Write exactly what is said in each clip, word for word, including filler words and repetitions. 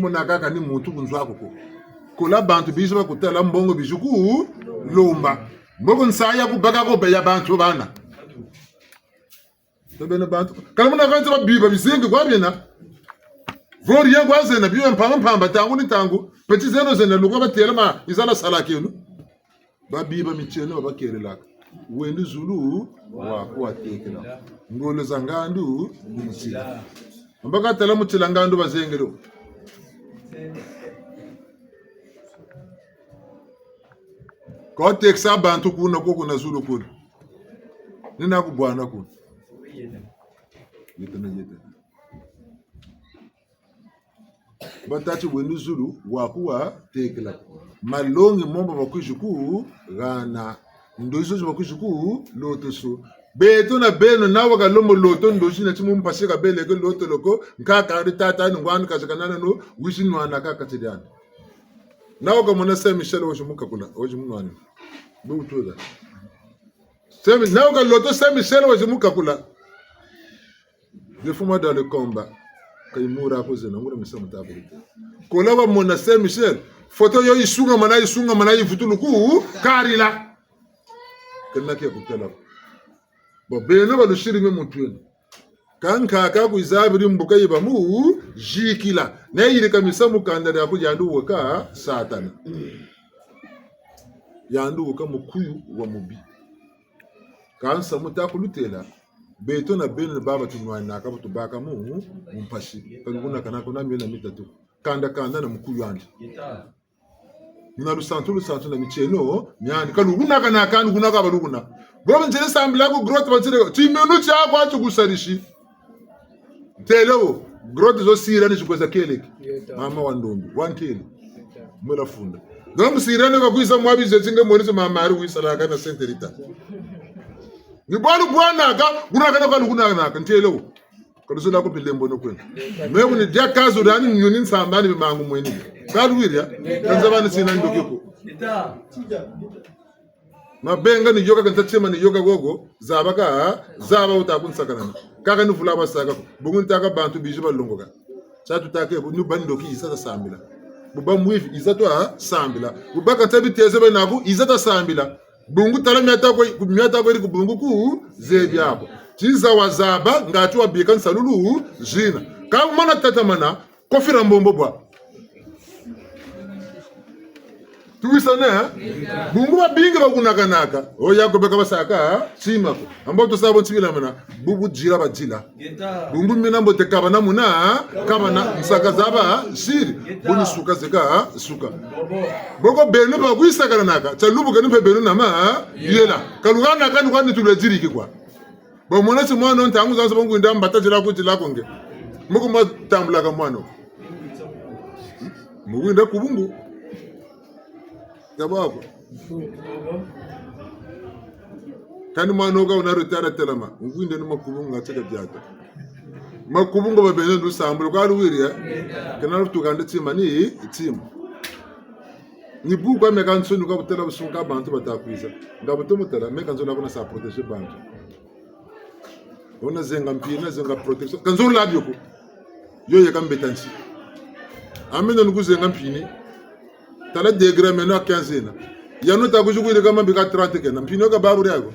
Mona kaka ni muntu ku nzo aku ko. Kola bantu bizi bakutala mbongo bizi kulomba. Mboko nsayi ya kubaka ko beya bantu bana. Tabeno bantu. Kala mona kanti babiba bizengi kwa bena. Vaut rien kwa zena biba mpamba mpamba ntangu ni ntangu. Petit zeno zena luka batela ma izala salakenu. Babiba mitieno babakelelaka. Wendi zulu, waku watekela. Ngolo za ngandu, ni mutila. Mbaka tala mutila ngandu bazengelo. Ko tekisa bantu kuna ko kuna zulu kuna. Ni na kubwana kuna. Yeta na yeta. Batâ ti wendi zulu, waku watekela. Malongi mo mbo bakwizi kuhana. Ndozi zo bakwizi kulotoso. Beto na beno na waka lomo loto, ndozi na ti mu mpasi kabeleke lotolo ko, nkaka ari tata ni ngwani kazi kanana no, wizi nwana kaka ti diani. Na waka mona Saint Michel wizi mukakula, wizi munwani. Bu utula. Saint Mi-, na waka loto Saint Michel wizi mukakula. Des fois, moi, dans le combat, quand il mourra, à cause de nous, nous sommes à côté. Kola wamona Saint Michel, photo yo yisungamana, yisungamana, yivutuluku, karila. Kena kia kutala. Bon, beno balusiri me muntu wenu. Ka nkaka kwiza biri mbuka yiba mu, zikila. Na yirika misamu kanda diaku yandi weka Satana. Yandi weka mukuyu wa mubi. Ka nsamu ta kulutela. Beto na beno ni baba tunwanaka, bu tubaka mu, mu mpasi. Ka lukunaka nako na miena mitatu. Kanda, kanda na mukuyu andi. Muna lusantu, lusantu na mitieno miandi. Ka lukunaka naka, lukunaka balukuna. Bo banzele sambila ku grotte banzele, timenu tiaku ati kusalisi. Ntele wo, grotte zo sira ni zikweza keleke. Mama wa ndombi, wa ntele. Mwela funda. Donc, sira ni kakwiza mwa bize ti nge mwenise mama ari wisalaka na Sainte Rita. Ni bwalu bwanaka, kunaka na kalu kunaka, ntele wo. Kalu zola ko bilembo no kwena. Me kuni dia kazu dani nyuni nsamba ni bimangu mweni. Kalu wiria, kanza bani sina ndoki ko. Mabenga ni yoka kanta tima ni yoka gogo, zaba ka, zaba wuta kunsakanana. Kaka ni vula basaka ko. Bungu ntaka bantu bizi balongoka. Sa tutake, bu ni bandoki yiza ta sambila. Bu ba mwivi, yiza ta sambila. Bu ba kanta biteze bena ku, yiza ta sambila. Bungu tala miata kwe, miata kwe ri ku bungu ku, zebi ako. Tiza wazaba, ngati wabika nsalulu, zina. Ka mana tatamana, kofira mbombo bwa. Tuwisane, eh? Bungu babingi bakunakanaka. O ya ko beka basaka, tima ko. Ambo tusabo ntibila mana. Bubu dila badila. Bungu mina mbote kabana muna, kabana nsaka zaba, siri. Buni suka zeka, suka. Boko beno bakwisakananaka. Tia lubu kenu mpe beno na ma, yela. Kaluhanaka ni kwani tulwe diriki kwa. Bamona ti mwana wo ntangu zanso bangwinda mbata dila ku dila ko nge. Muku mwa tambulaka mwana wo. Mu winda ku bungu. Tabako. Kani mwana wo ka wuna retard telama. Ngwinde ni makubu nga tseka diata. Makubu ngo babene lusambulu kwa luwiri, eh? Kena lutukande tima ni tima. Ni bu kwa meka nsoni kwa butela busunga bantu bata kwiza. Nga butomo tela, meka nzolako na sa protéger bantu. Wuna zenga mpini, zenga protection. Ka nzololo bio ko. Yo ye ka mbeta nsi. Ameno nukuzenga mpini. Tala degré meno a quinze na. Yano ta kuzi kwirika mambi ka trente kena. Mpini yo ka babu diago.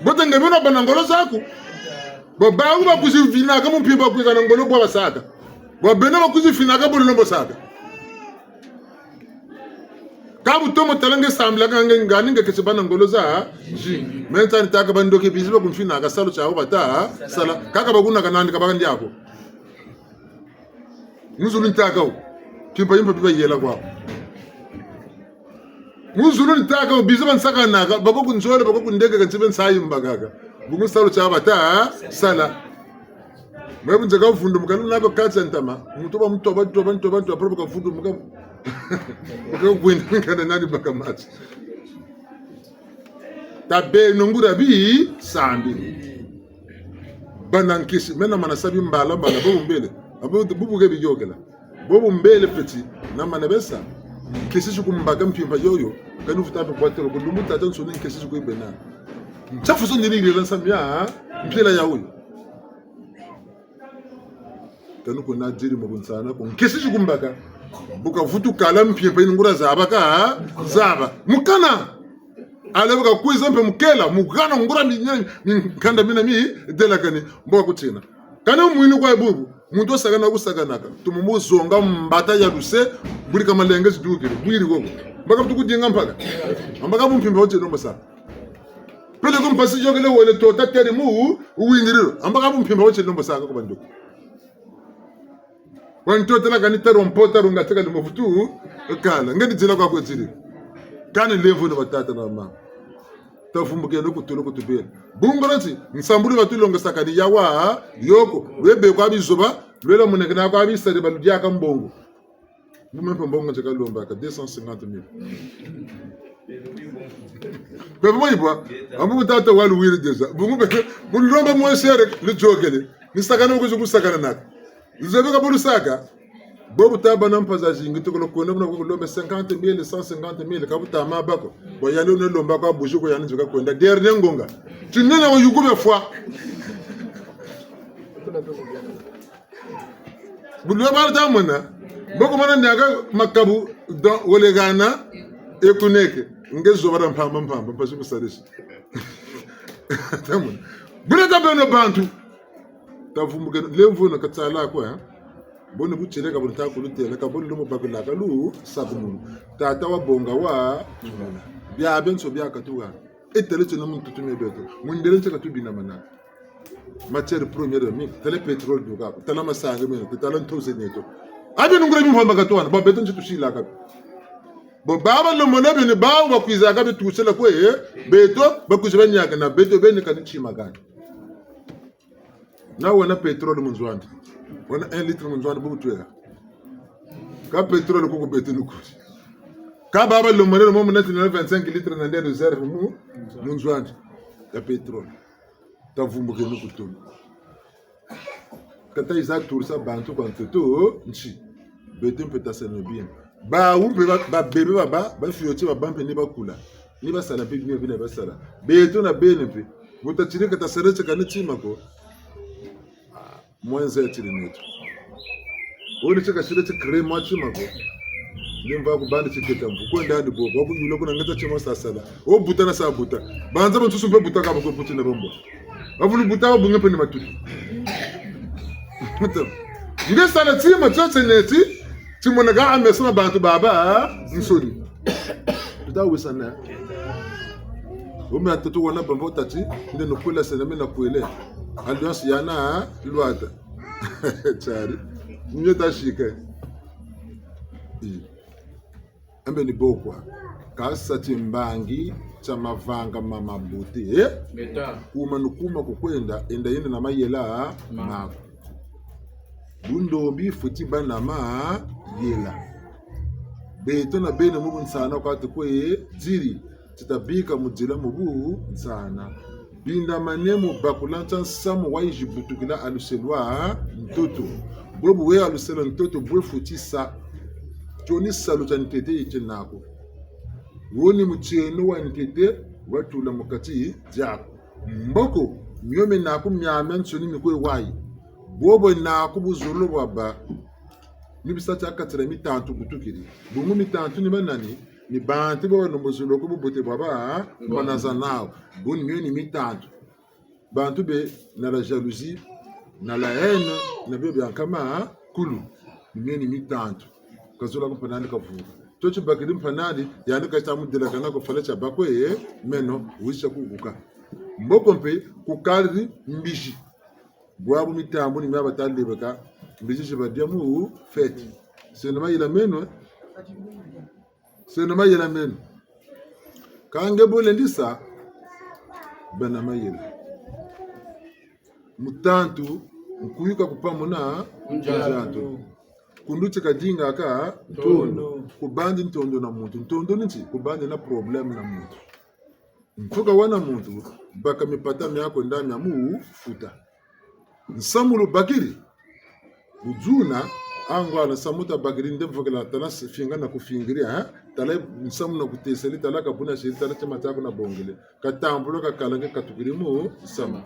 Bote nge beno bâ na ngolo zaku. Bo bawu bakwizi vinaka mu mpimpa kwiza na ngolo bwa basaka. Bwa beno bakwizi vinaka bo lombo saka. Ka butomo tala nge sambilaka nge ngani nge keti bâ na ngolo zazingi. Me nta ni taka bandoki bizi bakumfinaka salu tiawu bata sala. Kaka bakunaka nandi kabaka ndiako. Mu zulu ntaka wo. Kimpa yimpa biba yela kwa. Mu zulu ntaka wo bizi bansakanaka, bako ku nzole, bako ku ndeke, kansi be nsayi mbakaka. Bungu salu tiawu bata sala. Me bu nzeka vundumuka nako kati ya ntama. Muntu ba mutoba, toba, toba, toba, après baka vundumuka. Baka kwenda, nkana nani baka mati. Tabeno nguria bi sambi. Bana nkisi, mena mana sa bi mbala, mbala, bobu mbele. Abo, bubu ke biyôkela. Bobu mbele petit, na mana besa. Nkisi si kumbaka mpimpa yoyo. Kani vuta mpe bwatelo, ku lumbu tata nsoni nkisi si kwibena. Ntiafu so nilingila nsambi ya, mpila ya wuyu. Kani kuna diri mu bunsana ko. Nkesi tikumbaka. Bu kavutu kala mpimpa yi nguria zaba ka zaba. Mukana. Allez bu kakwiza mpe mukela, mukana nguria mi-, mi-, minkanda mina midelakani. Mbo kakutina. Kani mwini kwa bubu. Muntu wasakana kusakanaka. Tumu muzonga mbata ya luse, bwiri ka malenge zidukiri. Bwiri koko. Mbaka butu kudinga mpaka. Mbaka bu mpimpa wotse nombo saka. Peleko mpasi yôkele wele tota teri mu, uwingiriro. Mbaka bu mpimpa wotse nombo saka ku banduku. Wantotela kani taro mpo taro nga teka limo vutu kala. Nge ni dila kwa kwe diri. Kani lemvo na batata na mama. Tavumbukeno ku tolo ku tubela. Bungolo ti, nsambulu batulongesaka ni yawa, yoko, lwebe kwa bizoba, lwela muneke na kwa bisari baludiaka mbongo. Mu me mpe mbongo nzeka lombaka, deux cent cinquante mille. Pepe mo yibwa, ambu bu tata walu wiri déjà. Bungu pepe, bu lomba mo sere, lujokele. Ni sakana kuzi kusakananaka. Nzebi ka bu lusaka. Bo bu tabâ na mpasi zazingi, tukolo kwenda buna kulomba cinquante mille, cent cinquante mille, ka bu tama bâ ko. Bo yandi wuna lomba kwa buzi ko yandi nzeka kwenda. Dernier ngonga. Tinena wa yuku bia fwa. Bu lwe bala tamona. Mboko mana niaka makabu, donc, wolekana, ekuneke. Nge zobara mpamba mpamba, mpasi kusalisi. Tamona. Buna tabeno bantu. Tavumbukeno, lemvo na katsala kwa, eh? Boni bu tieleka, boni ta kulutela, ka boni lumu bakula ka lusakumunu. Tata wabonga wa, bia benso bia katuwa. Etele tiena muntu tume beto. Mundele ntia katubina mana. Matière première mi, tala pétrole duka, tala masangi meno, tala ntoze neto. Abi nungula bimvamba katwana, ba beto nti tusilaka. Bo baba lomona beni bawu bakwizaka betusela kwe, eh, beto, bakwiza baniaka na beto beni kani tima kani. Na wena pétrole mu nzo andi. Wena un litre mu nzo andi bu kutweka. Ka pétrole kuku beto nukuri. Ka baba lomonelo mo muna ti na vingt-cinq litres na nde réserve mu, mu nzo andi. Ya pétrole. Tavumbukeno ku tolo. Ka tayiza turisa bantu kwa ntoto nti. Beto mpe taseno bien. Bawu mpe ba, ba bebe baba, ba fioti baba mpe ni bakula. Ni basala mpe bima bina basala. Beto na beno mpe. Bu tatiri ka tasala ti kani tima ko. Mwenze ya tiri neto. Woni tika sile ti crème wa tima ko. Ni mva ku bandi tiketa mvu. Kwenda andi bo. Wa kuyula kuna ngeta tima sa sala. Wo buta na sa buta. Banza bansusu mpe buta ka ba kwe buti na bambo. Bavulu buta wa bunge mpe ni matutu. Nge sala tima tio tie neti. Timonaka ha meso ma bantu baba. Nsoni. Tuta wisana. Ome atoto wana bambo tati, nde nukwela sena me nakwele. Alliance yana lwata. Tiari. Nyo ta sika. I. Ambe ni bo kwa. Kasa timbangi tia mavanga ma mabote, eh? Ngeta. Kuma nukuma kukwenda, enda yenda na mayela, ma. Bundombi fweti bâ na mayela. Beto na beno mu bunsana kwa tukwe diri, ti tabika mu dila mu bunsana. Bindamane mu bakula ntia nsamu wayizi butukila ha luse lwa ntoto. Bwe bu we ha luse lwa ntoto bwe fweti sa. Tio ni salu tia ntete yi tie naku. Wo ni mutieno wa ntete watula mu kati diaku. Mboko, mio me naku miamiansoni mikwe wayi. Bobo naku buzolo bwabâ. Ni bisa tia katila mitantu butukiri. Bungu mitantu ni banani, ni bantu baba nombo zolo ko bubote bwabâ, bana za nawu. Buni mio ni mitantu. Bantu be na la jalousie, na la haine, na bio bia nkama kulu. Ni mio ni mitantu. Kazola ku mpanandi kavuka. Tio tibakiri mpanandi, yandi kata mudelakana ko fala tia bakwe, meno, wisa kukuka. Mboko mpe, kukari mbizi. Bwabu mitambu ni mia bata lebeka, mbizi zi badia mu fête. Seno mayela meno, eh? Seno mayela meno. Ka nge bo lendi sa, bâ na mayela. Mutantu, nkuyuka kupamuna, njantu. Njantu. Kundu ti kadingaka, ntondo. Ntondo. Kubandi ntondo na muntu. Ntondo ni nti, kubandi na problème na muntu. Ntuka wana muntu, baka mipata miaku enda mia mu futa. Nsamu lubakiri. Budzuna, angwala nsamu tabakiri nde mvokela tala s-, finga na kufingiri, eh? Tala nsamu na kuteseli, tala kabuna siri, tala tima tiaku na bongele. Katambula kakala nge katukiri mu nsamu.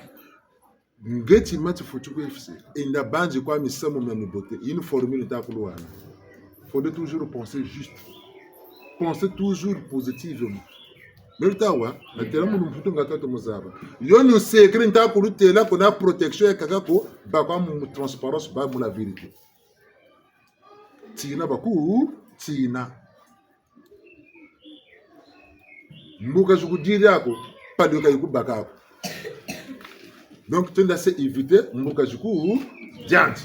Nge tima tifweti kwe fise. Enda banzi kwa misamu mia mibote. Une formule nta kulwana. Faudrait toujours penser juste. Penser toujours positivement. Meri tawa, natêla mu lumputu nga tata muzaba. Yo ni secret nta kulutêla ko na protection ya kaka ko, bâ kwa mu, mu transparence, bâ mu la vérité. Tina baku, tina. Mbuka zikudiri ako, padi ka yikubaka ako. Donc, twenda se éviter mbuka ziku diandi.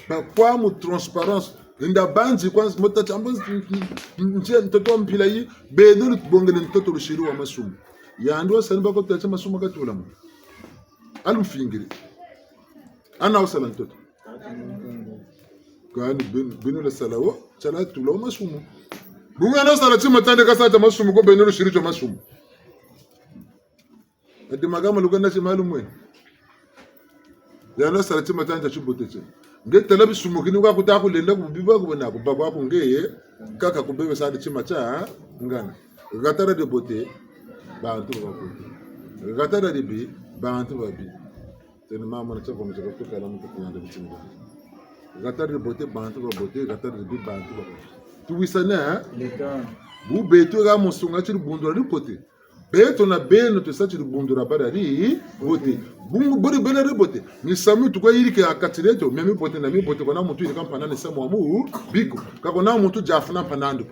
Bâ kwa mu transparence. Enda banzi kwa mota tiambo ntie ntoto mpila yi, beno lubongele ntoto lusiri wa masumu. Yandi wasani bako tata masumu katula mo. Alumfingiri. Ana wasala ntoto. Kani beno, beno lwasala wo, tiala tula wo masumu. Bungu yandi wasala tima tiandi kasa tia masumu ko beno lusiri tio masumu. Ati makama lukana ti malu mwene. Yandi wasala tima tiandi tia tibote tie. Nge tala bisumukini kwa kuta kulenda ku bubi bwa kubona ko bâ kwa ku nge, kaka ku bebe sadi tima tia ngana. Gatara dibote, bantu babote. Gatara dibi, bantu babi. Teni mama na tiako mutaka tukala mutu kuyanda bitinga. Gatari bote bantu babote, gatari bi bantu babote. Tuwisane, eh? Leka. Bu beto ha musunga ti dibundu dia dibote. Beto na beno tusa ti dibundu dia bala dibote. Bungu bodi bena dibote. Misamu tukayirika ha kati dieto, mia mibote na mibote, ka kuna muntu yirika mpanani musamu wa mubi ko. Ka kuna muntu dia funa mpanani ko.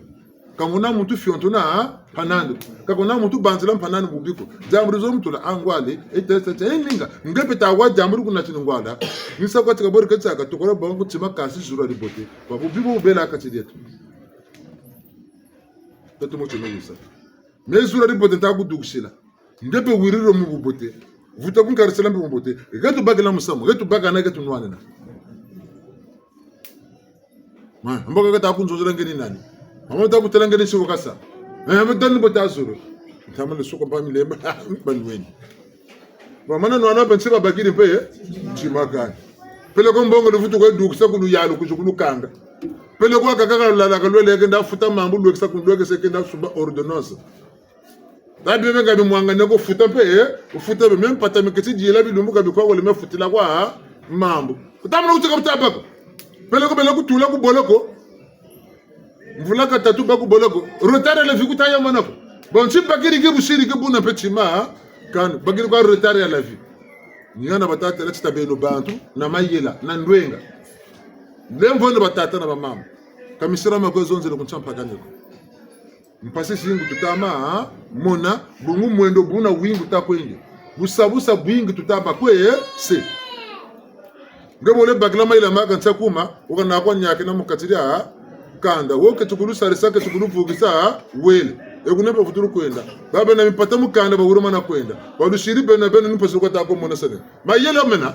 Ka kuna muntu fionto na mpanani ko. Ka kuna muntu banzila mpanani bubi ko. Diambu dizo mutula angwale, ete, ete, ete, eninga. Nge pe tawa diambu di kuna tini ngwala. Ni sa kwa tika bori kati aka, tokola bangu tima kasi zulu dia dibote. Kwa bubi bo bubela kati dieto. Tatu mo tino wisa. Me zulu dia dibote nta kudukisila. Nge pe wiriro mu bubote. Vuta kunkarisila mpe mu bubote. Nge tubakila musamu, nge tubakana, nge tunwanina. Ma, mbo kaka ta kunzonzela nge ni nani? Mama ta kutela nge ni siwo kasa. Eh, mama tani bo ta zolo. Ntama le soko mpa milemba, mpa nweni. Mama na nwana mpe nsi babakiri mpe, eh? Ntima kani. Peleko mbongo luvutu kwe dukisa ku luyalu, kuzu ku lukanga. Peleko kaka kalala kalwele kenda futa mambu, lwekisa ku lwekese kenda sumba ordonnance. Tabi bebe nga bimwangane ko futa mpe, eh? Futa mpe, mpe mpata mi keti diela bilumbu ka bikwa wole me futila kwa, ah, mambu. Kutamana kutika buta baka. Peleko bele kutula ku boloko. Mvula katatu bâ ku boloko. Retard à la vie kuta ya mona ko. Bon, ti bakiri ki busiri ki buna mpe tima, ah? Kani, bakiri kwa retard à la vie. Ni hana batata la tita beno bantu, na mayela, na ndwenga. Lemvo na batata na bamama. Ka misira ma kwe zonzele ku ntia mpakani ko. Mpasi zingi tuta ma, ah, mona, bungu mwendo buna wingi tuta kwenda. Busa busa bwingi tuta bâ kwe, eh, se. Nge bole bakila mayela maka ntia kuma, wo kana kwa niakina mu kati dia kanda. Wo keti ku lusarisa, keti ku luvukisa, wele. E kuna mpe vutulu kwenda. Ba bena mimpata mu kanda, ba wurumana kwenda. Ba lusiri bena, bena ni mpasi kwa ta ko mona sene. Mayela mena.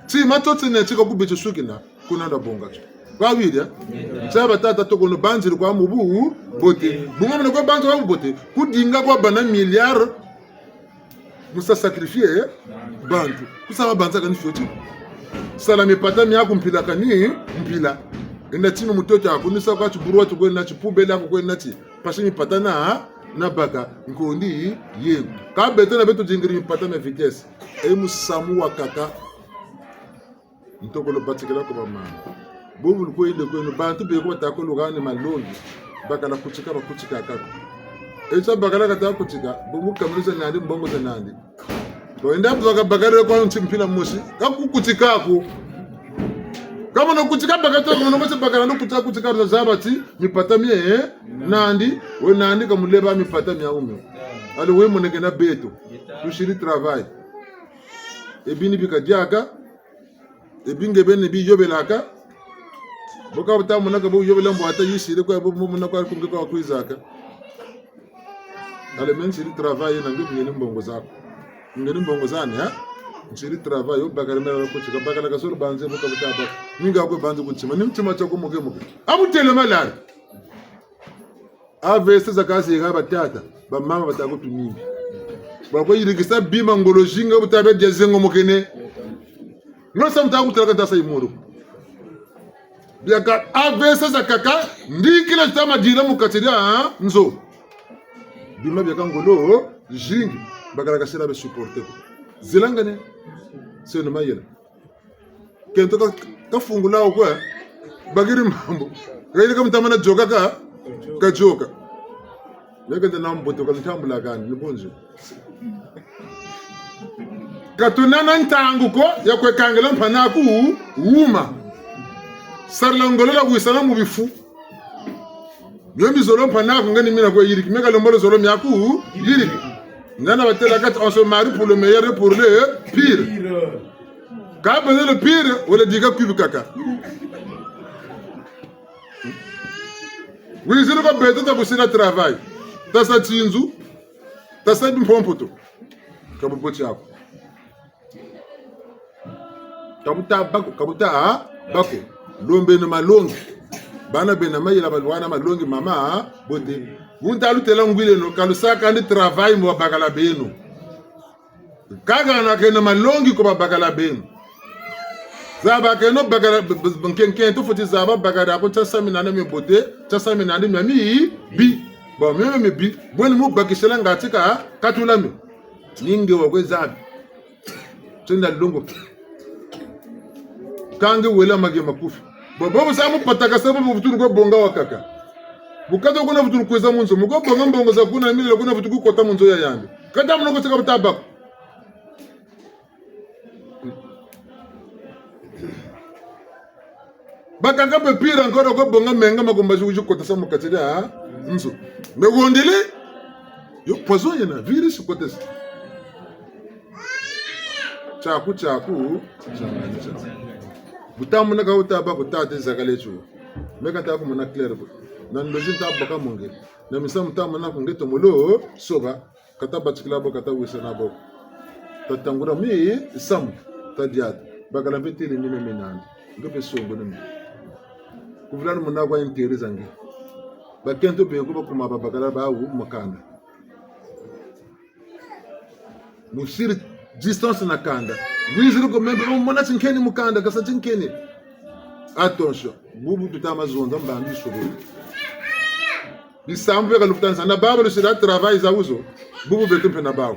Tima tio tine tika ku biti sukina, kuna nda bonga tio. Kwa wiri, eh? Tia batata tokono banziri kwa mu bubote. Bungu mena kwa banza kwa mu bubote. Kudinga kwa bana milliard, mu sa sacrifier, eh? Bantu. Ku sa babanza kani fioti. Sala mipata miaku mpila kani mpila. Enda tima mutoto aku, ni sa kwa tiburu watu kwena ti, poubelle aku kwena ti. Mpasi mipata na, na baka, nkondi, ye. Ka beto na beto dingiri mipata mia vitesse. E musamu wakaka. Ntokolo batikila ko bamama. Bubu lukwende kweno, bantu beko bata ko lugane malongi. Bakala kutika, bakutika kaka. E tia bakala kata kutika, bungu kamiliza nandi, mbongo za nandi. Bo enda baka bakala kwa nti mpila mosi. Ka kukutika ko. Ka mona kutika baka to, ka mona mosi bakala no kutika, kutika za zaba ti, mipata mie, eh? Nandi, we nandi ka muleba mipata mia umi. Allez we moneke na beto. Tusiri travail. E bini bika diaka. E bi nge beni biyobelaka. Bo ka buta mona ka bo yobela mbwata yisiri kwa bo mona kwa ku nge kwa kwizaka. Allez me nsiri travail na nge ngeni mbongo zaku. Ngeni mbongo zani, ha? Nsiri travail, yo bakala mela kutika, bakala ka solo banze bo ka buta baka. Ni nga kwe banze ku ntima, ni ntima tiaku moke moke. Amutele malari. A V C za kasi ha batata, bamama bata ko tunimbi. Bako yirikisa bima ngolo zinga buta bia dia zengo mokene. Ngolo sa muta kutala ka ta sa imoro. Biaka A V C za kaka, ndikila zita madila mu kati dia, ha? Nzo. Bima biaka ngolo zingi, bakala ka sila be supporter ko. Zilangane, seno mayela. Kento ka, kafungula wo kwe, bakiri mambu. Kayile ka mutamana yoka ka, kayoka. Mekende na mbote ka ntambula kani, ni bonzo. Ka tuna na ntangu ko ya kwe kangela mpangi'aku wuma. Sarila ngolo la wisana mu bifu. Mio mizolo mpangi'aku nge ni mina kwe yiriki. Meka lembolo zolo miaku yiriki. Nana batêla kati, on se marie pour le meilleur et pour le pire. Ka beno le pire, wele dika kwibi kaka. Wiziri kwa beto ta kusila travail. Ta sa tinzu. Ta sa bimpompoto. Ka bubote ako. Ka buta bako, ka buta bako. Lombeno malongi. Bana bena mayela balwana malongi mama bote. Bu nta lutêla ngwileno, ka lusaka ndi travail mu babakala beno. Kaka na kena malongi ko babakala beno. Zaba keno bakala, b-, b-, nkento fweti zaba bakala ko tia samina nandi mia mbote, tia samina nandi mia mibi. Bon, mia mibi. Bweni mu bakisila ngati ka, katula mio. Ni nge wa kwe zabi. Tienda longo. Kâ nge wela mage makufi. Bo, bo, bu sa mu patakasa bo, bu vutulu kwe bonga wakaka. Bu kata kuna vutulu kwiza mu nzo. Mu kwe bonga mbongo za kuna, milela kuna vutulu kota mu nzo ya yandi. Kata muna ko sika buta bako. Bakaka mpe pire encore ko bonga menga makumba zi wizi kotesa mu kati dia nzo. Me wondele, yo poison yena, virus kotesa. Tiaku, tiaku, tiaku. Bu ta mona ka wuta bako tata zakala tio. Me ka ta ku mona clair ko. Na ndozi nta baka mu nge. Na misamu ta mona ku nge tomo lo soba. Ka ta batikila bo, ka ta wisana bo. Ta tangula misamu, ta diata. Bakala mpe têle mina minandi. Nge mpe songo ni mi. Ku vila ni mona kwa intérêt za nge. Bakento beko bakuma babakala bawu mu kanda. Mu siri distance na kanda. Wiziri ko mpe, mona ti nkeni mu kanda, ka sa ti nkeni. Attention, bubu tuta ma zonza mbandu yisobele. Bisambu bia ka lufutanisa na baba lusila travail za wuzo, bubu beto mpe na bawu.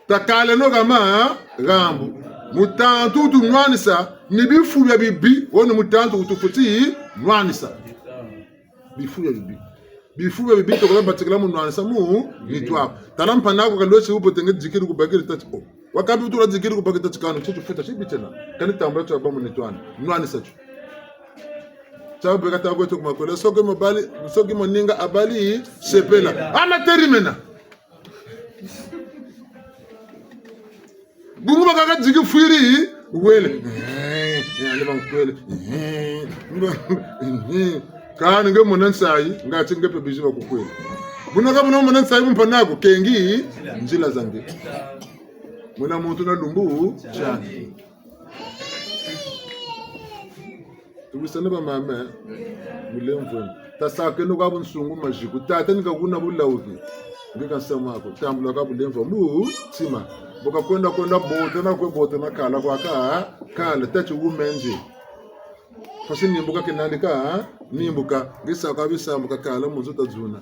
Takaleno kama, gambu. Mutantu wutunwanisa, ni bifu bia bibi, wo ni mutantu wutufweti nwanisa. Bifu bia bibi. Bifu bia bibi, tokola batikila mu nwanisa mu nitu aku. Tala mpangi'aku ka lweti wubote nge dikiri ku bakiri tâ ti, oh. Wakabi wutula dikiri ku bakiri tâ ti kanu, tio tio futa, ti bitena. Kani tambula tio ba mu nitu ani. Nwanisa tio. Tia beka ta kweto ku makwela. Soki mobali, soki moninga abali, sepela. Ama teri mena. Bungu bakaka diki fwiri, wele. Eh, eh, ale bankwele. Eh, eh. Kani nge mona nsayi, ngati nge mpe bizi bakukwela. Buna ka buna mona nsayi mu mpangi'aku, kengi nzila za nge. Mona muntu na lumbu tiandi. Tuwisane bamama, mulemvweno. Tasakeno kwa bunsungu maziku. Tata ni ka kuna bulawuki. Nge ka nsamu aku. Tambula kwa bulemvo mu ntima. Bu ka kwenda kwenda botana kwe botana kala kwa ka, kala tâ ti wumenzi. Pasi nimbuka kenandi ka, nimbuka. Nge sa kwa bisambu ka kala mu nzo ta zuna.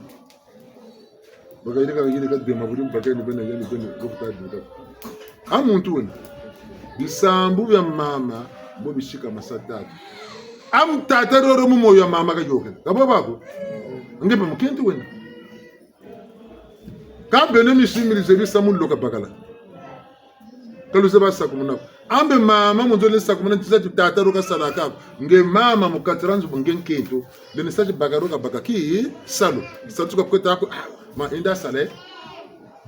Baka yirika, yirika dema buri mpaka ni bena, yani bena, bo kuta duka. A muntu wena. Bisambu bia mama, bo bisika masa tata. A mu tata roro mu moyo ya mama kayôkele. Ka bo bako. Nge mpe mukento wena. Ka beno misimirize bisamu loka bakala. Ka luzebi sakumuna ko. A mbe mama, mu nzo ni sakumuna, nti sa ti tata ro kasalaka ko. Nge mama mu kati dia nzo bu nge nkento. Lendi sa ti baka ro kabaka kisalu. Sa tuka kweta ko, ah, ma enda sale.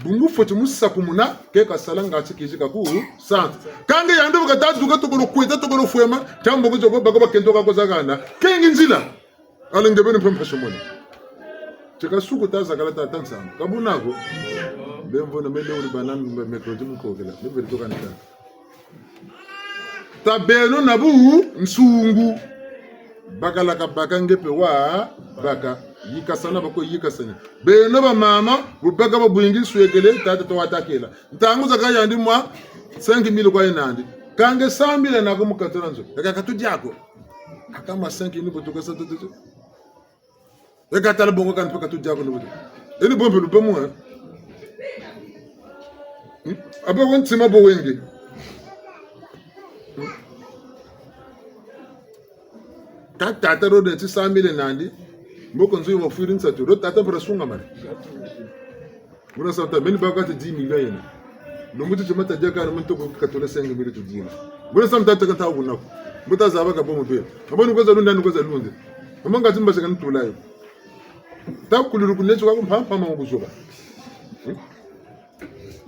Bungu fweti mu sakumuna, ke kasala ngati kizi kaku santu. Kâ nge yandi bu kata duka tokolo kweta, tokolo fwema, tiambo ko toko baka bakento kako zakana. Kengi nzila. Ale nge beni mpe mpasi mona. Ti ka suku ta zakala tata nsangu. Ka buna ko. Mbe mvona mele uri bana mbe mercredi mu kokela. Mbe beri toka nita. Tabeno na bunsungu. Bakala kabaka nge mpe wabaka. Yikasana bako yikasana. Beno bamama, bu baka babwingi swekele, tata to watakela. Ntangu zakaka yandi mwa cinq mille kwa yena nandi. Kâ nge cent mille naku mu kati dia nzo. Yaka katu diako. Aka ma cinq mille bu tuka sa tutu. E ka tala bongo kani mpe ka tudia ko ni butu. E ni bo mpe lubemu, eh? Hmm? Abo wo ntima bo wenge. Hmm? Ka tata ro de ti cent mille nandi. Mboko nzo yi wafwiri nsatu. Ro tata mpura sungamane. Buna sa ta, meni baka ti dix millions yena. Lumbu ti tima ta dia kani muntu ko katola cinq mille tu dina. Buna sa ta ta ka ta wuna ko. Mbo ta zaba ka bo mu bela. Abo ni ko za lunda, ni ko za lunde. Abo nga ti mba seka ni tula yo. Ta kululu ku neto kwa ku mpamba mpamba mu buzoba. Hmm?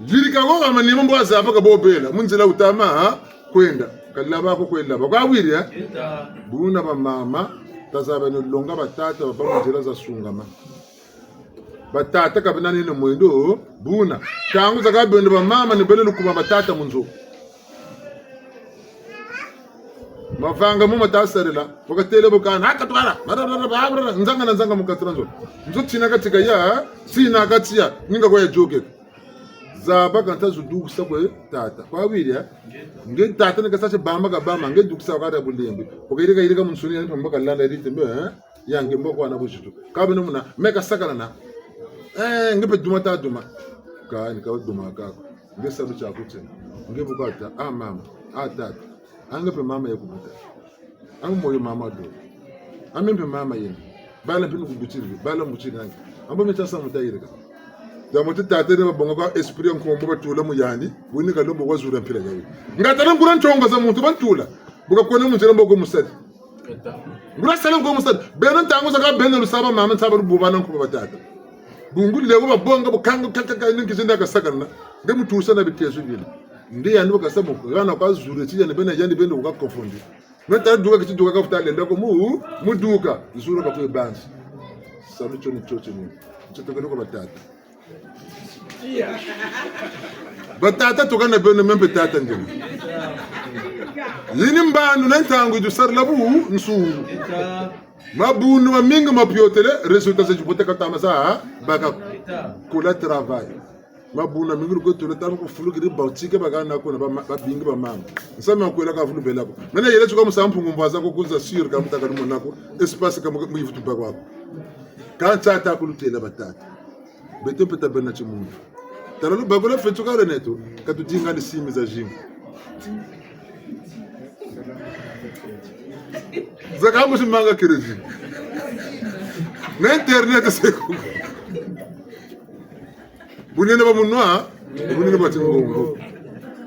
Yirika ko ka manima mbo wazaba ka bo bela. Mu nzila wuta ma, ha? Kwenda. Ka laba ko kwenda. Ba kwa wiri, eh? Buna bamama, ta zaba ni longa batata, ba ba mu nzila za sungama. Batata ka bena nene mwendo, buna. Ntangu zakaka beno bamama ni bele lukuma batata mu nzo. Mavanga mo mata sarila, wakatele bokana, ha, katwala, barabara, barabara, nzanga na nzanga mu kati dia nzo. Nzo tina katika ya, tina katia, ninga kwa ya joke. Zaba ka nta zu dukisa kwe tata. Kwa wiri, eh? Nge tata ni kasa ti bama ka bama, nge dukisa kwa da bulembe. Wakayirika yirika mu nsuni ya ni pamba kalanda rythme, eh? Ya nge mbo kwa na buzitu. Ka beno muna, me ka sakana na. Eh, nge mpe duma ta duma. Ka ni ka duma ka ko. Nge salu tia kutse. Nge bu kata, ah mama, ah tata. Ah nge mpe mama ya kubuta. Ah moyo mama do. Ah me mpe mama yena. Bala mpe ni kubutiri, bala mbutiri nange. Ah mbo me tia sa muta yirika. Diambu ti tata ni babonga kwa esprit ya nkombo batula mu yandi, wuni kalombo wazula mpila yawe. Nga tala nguria ntonga za muntu bantula. Bu ka kwenda mu nzila mbo ko musali. Nguria sala ko musala. Beno ntangu zakaka beno lusaba mama, nsaba lububa na nkuba batata. Bungu lewo babonga bukanga kakaka ni kizinda kasakana. Nge mutusa na bitezo bina. Nge yandi bu kasa bu, hana kwa zure ti yandi bena yandi beno wuka confondu. Me ta duka kiti duka ka futa lenda ko mu, mu duka. Zure ka kwe banzi. Salu tio ni tio tio ni. Tio tokele ko batata. Batata tukana beno me mpe tata ndima. Yi ni mbandu na ntangu yi du sarila bu nsungu. Mabundu mamingi mapiotele, résultat za zibote ka tama za, baka kula travail. Mabundu mamingi lukwe tula tama kufulukiri bautike bakana kuna ba, babingi bamama. Nsamu ya kwela ka vulu bela ko. Mena yele tuka musa mpungu mbwaza ko kunza sûr ka muta ka lumona ko. Espace ka mu, mu yivutu bakwa ko. Ka ntia ta kulutela batata. Beto mpe ta bena timuntu. Tala lubakula fetu kale neto, ka tudinga ni simi za zingu. Zakaka musi manga crédit. Na internet se ko. Bunene ba munwa, bunene ba tingongo.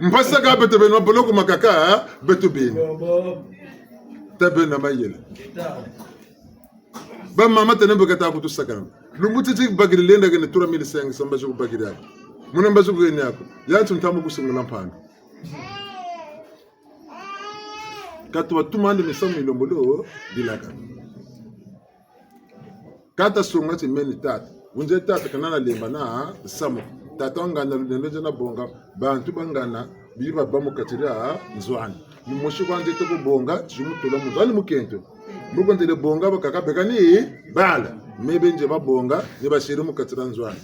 Mpasi zakaka beto beno maboloko makaka, beto beno. Ta beno na mayela. Bamama tene mbo kata kutusakana. Lumbu titi bakiri lenda kene trois mille cinq cents mbazi kubakiri ako. Muna mbazi kuheni ako. Ya ntu ntamu kusungula mpandu. Ka tubatumandi misamu milembolo bilaka. Ka ta songa ti meni tata. Wunze tata ka nana lemba na samu. Tata wangana lulendo nzena bonga. Bantu bangana biba ba mu kati dia nzo ani. Mumosi kwa nzete ko bonga, zi mutula mu nzo ani mukento. Mbo ko ntele bonga bakaka beka ni bala. Me be nze babonga, ni basiri mu kati dia nzo ani.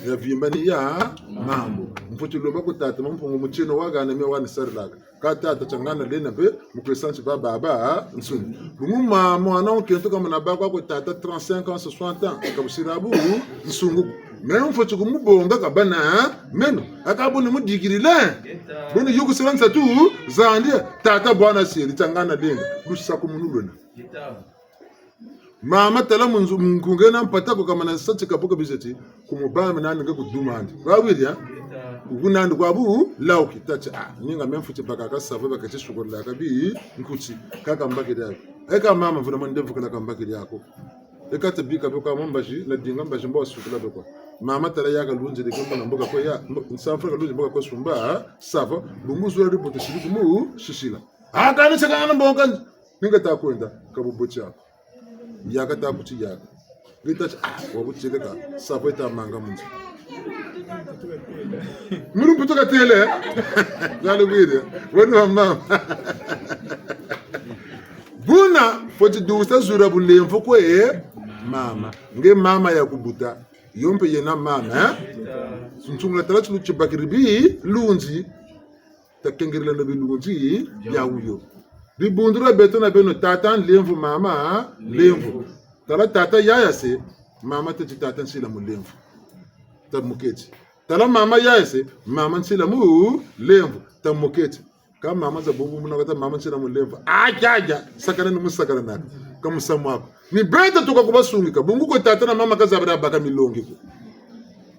Ya vimba ni ya mambu. Mfweti lomba ku tata, ma Mpungu mutieno wahana me wani sarilaka. Ka tata tiangana lenda mpe, mu kwe santi ba baba, nsuni. Bungu ma mwana wa nkento kamana bâ kwa kwe tata trente-cinq ans, soixante ans, ka busira bu, nsungu. Me mfweti kumubonga kabâ na meno, aka buni mudikirila. Buni yukusila nsatu zandi, tata bwana siri, tiangana lenda, lusakumunu lwena. Mama tala mu nzo, nkunga na mpata ko kamana sa ti kabuka bizeti, kumubâ mi nandi nge kudumandi. Wawiri, ha? Ku nandi kwa bu, lawu kita ti, ah, ninga me mfweti baka ka savon baka ti sukola ka bi, nkuti, ka kambakiri ako. Eka mama vuna mande vukala kambakiri ako. Eka tabika beka mbazi, na dinga mbazi mbo wasukula beka. Mama tala yaka lunziri ke mbo na mboka kwe ya, mbo, nsanfra ka lunziri mboka kwe sumba, savon, bungu zula dibote siri kumu, sisila. Ah, kani saka ngana mboka, ninga ta kwenda, ka bubote ako. Yaka ta kuti yaka. Nge ta ti, ah, wa butieleka, savon yita manga mu nzo. Mulu mputu katêle, eh? Zali bwiri, wena mama. Buna, fweti dusa zula bulemvo kwe, eh? Mama. Nge mama ya kubuta. Yo mpe yena mama, eh? Ntsungula tala tilu tibakiri bi, lunzi. Takengerela na bilunzi bia wuyo. Dibundu dia beto na beno tata nlemvo, mama nlemvo. Tala tata yaya se, mama tâ ti tata nsila mulemvo. Tamuketi. Tala mama yaya se, mama nsila mulemvo. Tamuketi. Ka mama za bubu muna kata mama nsila mulemvo. Ajaja, sakana ni musakana naka. Ka musamu aku. Ni beto tuka kubasungika. Bungu ko tata na mama ka zabila baka milongi ko.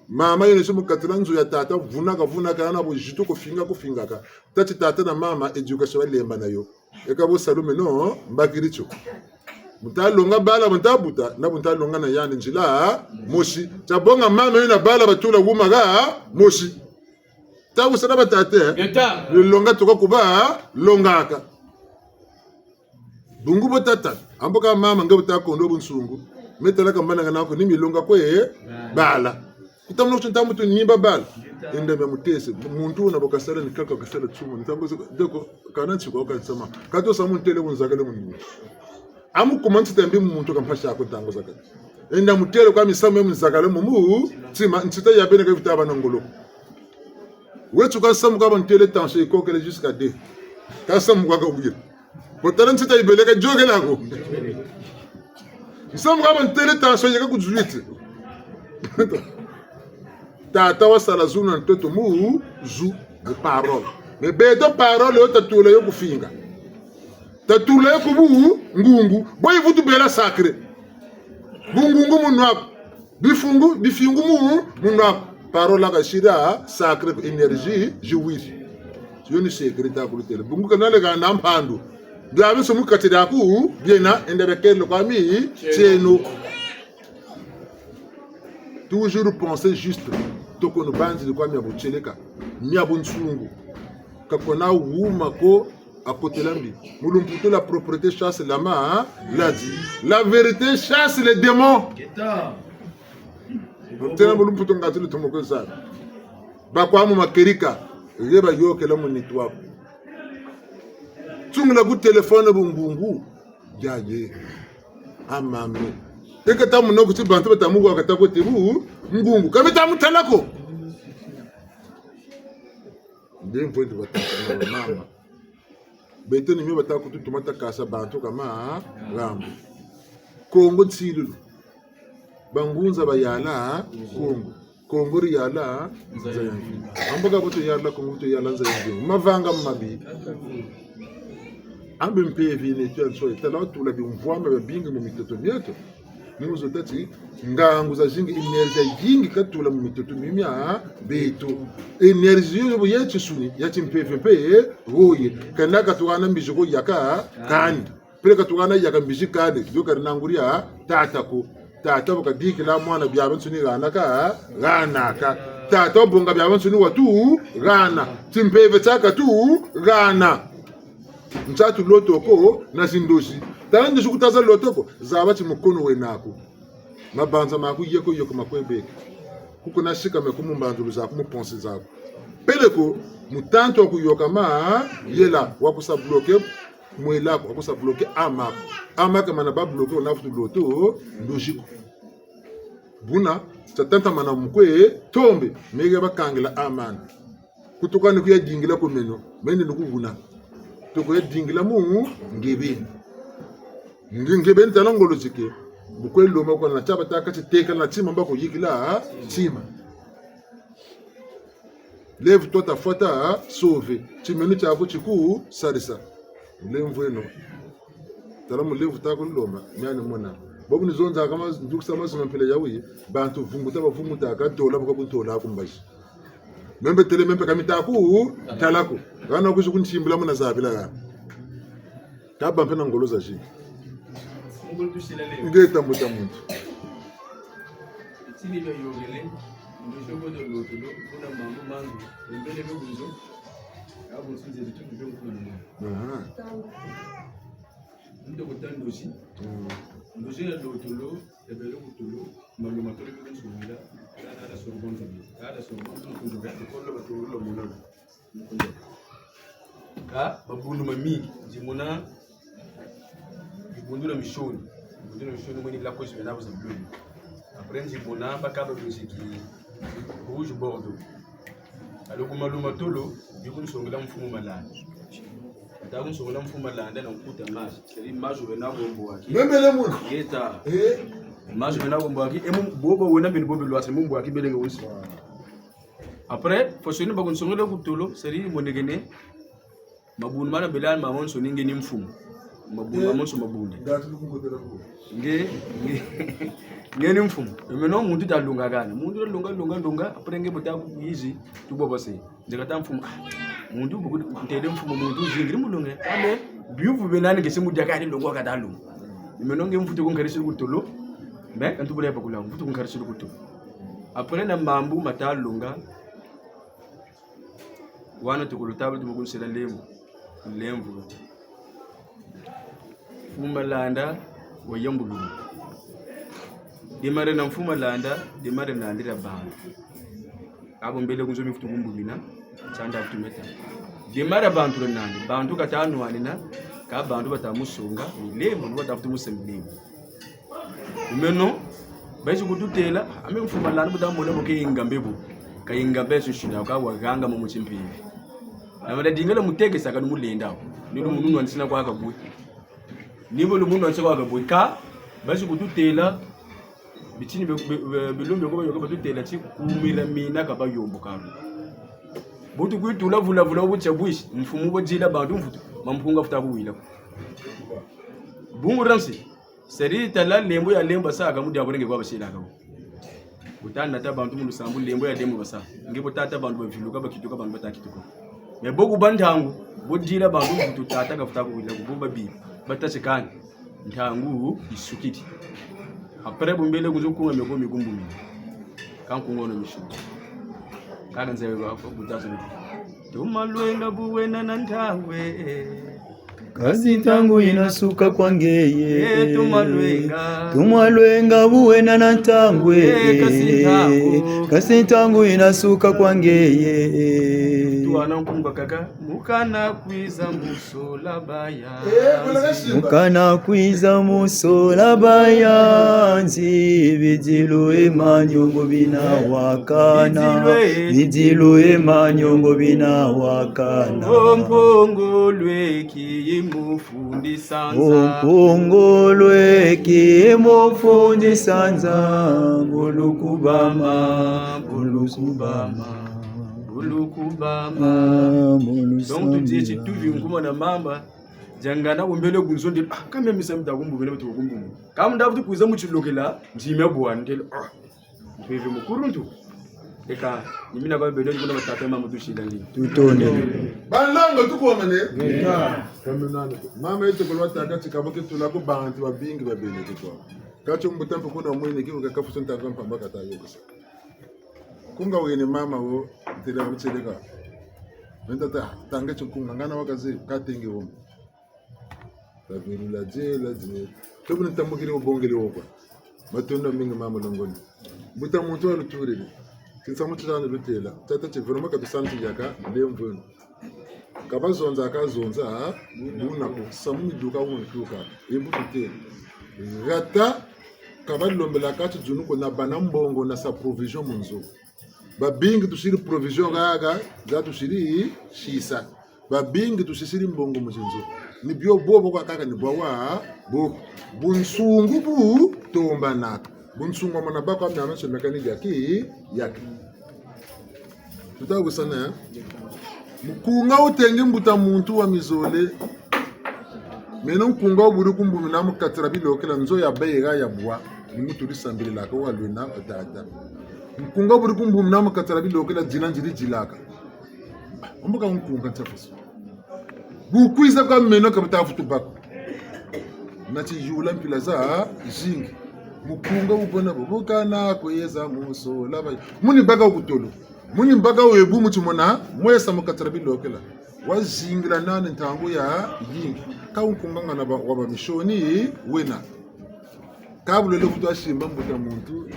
Mama yena si mu kati dia nzo ya tata, vunaka, vunaka, na buzitu kufinga, kufingaka. Tâ ti tata na mama, éducation balemba na yo. E ka bo salu meno, mbakiri tio. Bu nta longa bala, bu nta buta, na bu nta longa na yandi nzila mosi. Tia bonga mama yena bala batula wuma ha mosi. Ntangu sa na batata, eh? Ngeta. Ni longa tuka kuba longaka. Bungu bo tata, ambo ka mama nge bu ta kondo bunsungu. Me tala ka mbananga nako ni milonga kwe, eh? Bala. Kutamuna kuti nta muntu nimba bala. Enda mia mutese, muntu wuna bo kasala ni kaka kasala tsuma. Ntangu sa, deko, kana ntsiko ka nsama. Kato sa muntele bunzakale mu nima. Amu kuma ntita mbi mu muntu ka mpasi aku ntangu zakaka. Enda mutele kwa misamu ya munzakale mu mutima, ntita ya bene ka vita bâ na ngolo. Wetu ka nsamu ka bantele tension yikokele jusqu'à deux. Ka nsamu kwa ka wire. Bo tala ntita yibeleka yokela ko. Nsamu ka bantele tension yeka ku dix-huit. Tata wasala zu na ntoto mu zu, mu parole. Mais beto parole yo tatula yo kufinga. Tatula yo ku bungungu. Bo yivutu bela sacré. Bungungu mu nwa aku. Bifungu, bifingu mu, mu nwa aku. Parole ka sila sacré, énergie, jouir. Yo ni secret ta kulutêle. Bungu ka naleka na mpandu. Biabiansoni mu kati diaku, biena, enda biakele kwa mitieno. Toujours penser juste. Toko no banziri kwa mia butieleka, mia bunsungu. Ka kuna wuma ko akotela mbi. Mu lumputu, la propreté chasse la maladie. La vérité chasse les démons. Tena mu lumputu ngatu lutomo ko zana. Bakwa mu makerika, ye bayokela mu nitu aku. Tsungula ku téléphone bungungu. Yaye. Amame. Eka ta mona kuti bantu bata mu wa kata ko te bungungu. Ka mi ta mu tala ko. Nde mvwende batata na bamama. Beto ni mio bata kututuma ta kasa bantu kama, ha? Rambo. Kongo nsilulu. Bangunza bayala, ha? Kongo. Kongo diyala nza ya mvingu. Ambo ka bu tuyala Kongo, bu tuyala nza ya mvingu. Mavanga mabi. Ambe mpeve yina yeto ya nsoyi, tala watula bimvwama biabingi mu mitoto mieto. Ni mu zo tâ ti, ngangu zazingi, énergie yayingi katula mu mitoto mimia beto. Énergie yoyo bu ye tinsuni, ya timpeve mpe, woye. Kanda ka tuhana mbizi ko yaka, kani. Peleko tuhana yaka mbizi kani, yo kari na nguri ya tata ko. Tata bu kadikila mwana biabiansoni hana ka, hanaka. Tata wabonga biabiansoni watuhana. Timpeve tiaka tuhana. Ntia tuloto ko na zindozi. Tala ndozi ku taza loto ko, zaba ti mukono wena ko. Mabanza maku yeko yeko makwe beke. Kuku na sika me ku mu mbanzulu zaku, mu pensée zaku. Peleko, mutantu wa kuyoka mayela, wa kusa bloquer mwela aku, wa kusa bloquer âme aku. Âme aku mana ba bloquer, wuna vutu loto ndozi ko. Buna, tia tatamana mu kwe tombe, meke bakangila âme ani. Kutuka ni kuya dingila ko meno, meno ni kuvuna. Toko ya dingila mu nge beni. Nge, nge beni tala ngolo zike. Bu kwe lomba kwa na tia batâka ti tekala na tima mba kuyikila tima. Lève-toi, ta foi t'a sauvé. Timinu tiaku tikusarisa. Mulemvo eno. Tala mulemvo ta kulomba, miani mona. Bobu ni zonza kama ndukisa mazu ma mpila ya wuyi, bantu vunguta bavungutaka, tola bu ka kuntola ku mbazi. Meno mpe tele, meno mpe ka mi ta ku tala ko. Hana kwizi kuntimbila muna zabila hana. Kaba mpe na ngolo zazingi. Ngeta mbuta muntu. Tini bia yongele, ndozi yo kota lotolo, kuna mambu mangi, mbele be kunzo, abu nsinze bitu bia nkulu. Aha. Ndo kota ndozi. Mm. Ndozi ya lotolo, ebele kutulu, malu matolo bi kunsungila, ala, ala soro bonzo bi, ala soro bonzo kunzo bi, kolo batolo mona. Ka mabundu mamingi, nzi mona bibundu na misioni. Bibundu na misioni mweni la cause bena buza bleu. Après nzi mona bakaba miziki rouge bordeaux. Alors ku malu matolo, bi kunsongela mfumu Malanda. Taku nsongola Mfumu Malanda na nkuta mazi. C'est-à-dire mazi wena bo mbwaki. Memele muna. Ngeta. Eh. Mazi wena bo mbwaki. E mu bobo wena bini bobo lwasi mu mbwaki belenge wonso. Après, faut soni ba kunsongela ku tolo, c'est-à-dire monekene. Mabundu mana belani mamonso ni nge ni mfumu. Mabundu mamonso mabundu. Nge, nge, nge ni mfumu. Meno muntu ta longa kani. Muntu ta longa, longa, longa. Après nge bota ku yizi, tu bobo se. Nze kata mfumu. Ah, muntu buku ntele mfumu muntu zingiri mulonge. Kame, biyuvu bena ni nge si mu dia kani longo kata longa. Meno nge mvutu kunkarisi ku tolo. Mais, kantu bula ya bakula, mvutu kunkarisi ku tolo. Après na mambu mata longa. Wana tukulu tabulu tumu kunsela lemvo. Lemvo. Mfumu Malanda wayambululu. Démarrer na Mfumu Malanda, démarrer na ndira bantu. Abo mbele ku nzo mi vutu kumbumina, tianda vutu meta. Démarrer bantu na nandi, bantu kata nwanina, ka bantu bata musonga, ni lemvo, ni bata vutu musa ni lemvo. Meno, bayizi kututêla, ame Mfumu Malanda bu tamona bo ke ingambe bo. Ka ingambe so sina, ka wahanga mu mutimpi. Na mada dingela mutekesa ka ni mulenda. Ni lumu nwanisa kwa kabwe. Ni bo lumu nwanisa kwa kabwe. Ka, bayizi kututêla, bitini bi-, bi-, bi-, bilumbu ko bayoka batutêla ti kumira mina ka bayombo karu. Bu tukwitula vula vula wutia bwisi, mfumu bo dila bantu mvutu, mampunga futa kuwila. Bungu ransi. C'est-à-dire tala lembo ya lembo basa ka mu dia bo nge kwa basila ka bo. Bu ta nata bantu mu lusambu lembo ya lembo basa. Nge bu tata bantu baviluka bakituka bantu bata kituka. Mais bo ku ba ntangu, bo dila bantu mvutu tata ka futa kuwila ku bo babi. Bata sikani. Ntangu yisukidi. Après bu mbele ku nzo kunga meko mikumbumi. Ka nkunga wono misu. Kaka nzebi ba ko bu ta zo. Tuma lwenga bu wena na ntangu e. Kasi ntangu yina suka kwa ngeye. Eh, tuma lwenga. Tuma lwenga bu wena na ntangu e. Eh, kasi ntangu. Kasi ntangu yina suka kwa ngeye. Tuwana nkumba kaka. Mu kana kwiza musola bayanzi. Eh, kuna kasimba. Mu kana kwiza musola bayanzi. Bidilu e manyongo bina wakana. Bidilu e. Bidilu e manyongo bina wakana. Mpongo lweki mufundi sanza. O Mpongo lweki mufundi sanza. Bulu kubama, bulu kubama. Bulu kubama. Ah, bulu. Donc, tu dis, tu vis nkuma na mamba. Diangana kumbele ku nzo ndi, ah, ka mia misa mita kumbu, bele mita kumbu. Ka mu nda vutu kwiza mu tilokela, nzimia bwa ndele, ah. Mpeve mukuruntu. Eka, ni mina kwa bele, kuna batata mama tusila ndi. Tutonde. Banlanga tukwamane. Ngeta. Kamenana. Mama yeto kulwa taka ti ka bo ke tula ku bantu babingi babele kwa. Ka tio mbuta mpe kuna mwene ki ka kafuso ntaka mpamba kata yokesa. Kunga wene mama wo, ntele wa mitieleka. Wenda ta, tanga tio kunga, ngana wakaze, katenge wo. Tavilula die, la die. Tobu ni tambukiri wo bongele wo kwa. Matondo mingi mama Longoni. Mbuta muntu wa lutulele. Kinsa muntu zana lutela. Tata ti vraiment ka tusanti yaka, lemvweno. Ka bazonza, ka zonza, ha? Buna ko, samu ni duka, wunu duka. E bu tutele. Hata, ka balombela ka ti dunu ko na bana mbongo na sa provision mu nzo. Babingi tusiri provision haha, za tusiri sisa. Babingi tusisiri mbongo mu zinzo. Ni bio bobo kwa kaka ni bwa wa, bo. Bunsungu bu tombanaka. Bunsungu wa mwana bako wa miamiansoni meka ni yaki, yaki. Tuta wisana, eh? Mukunga wutengi mbuta muntu wa mizole. Meno nkunga wuburi kumbumina mu kati dia bilokela nzo ya beyega ya bwa. Ni mutu disambililaka wa lwena wa tata. Nkunga wuburi kumbumina mu kati dia bilokela dila nziri dilaka. Mbuka nkunga ntia fusu. Bu kwiza kwa meno ka bata vutu bako. Na tiyula mpila zazingi. Mukunga wubona bo, bu kana kwiza musola ba. Muni baka ku tolo. Muni baka we bu muti mona, mwesa mu kati dia bilokela. Wazingila nani ntangu yayingi. Ka nkunga ngana ba, wa ba misioni wena. Ka bulele kutu asimba mbuta muntu.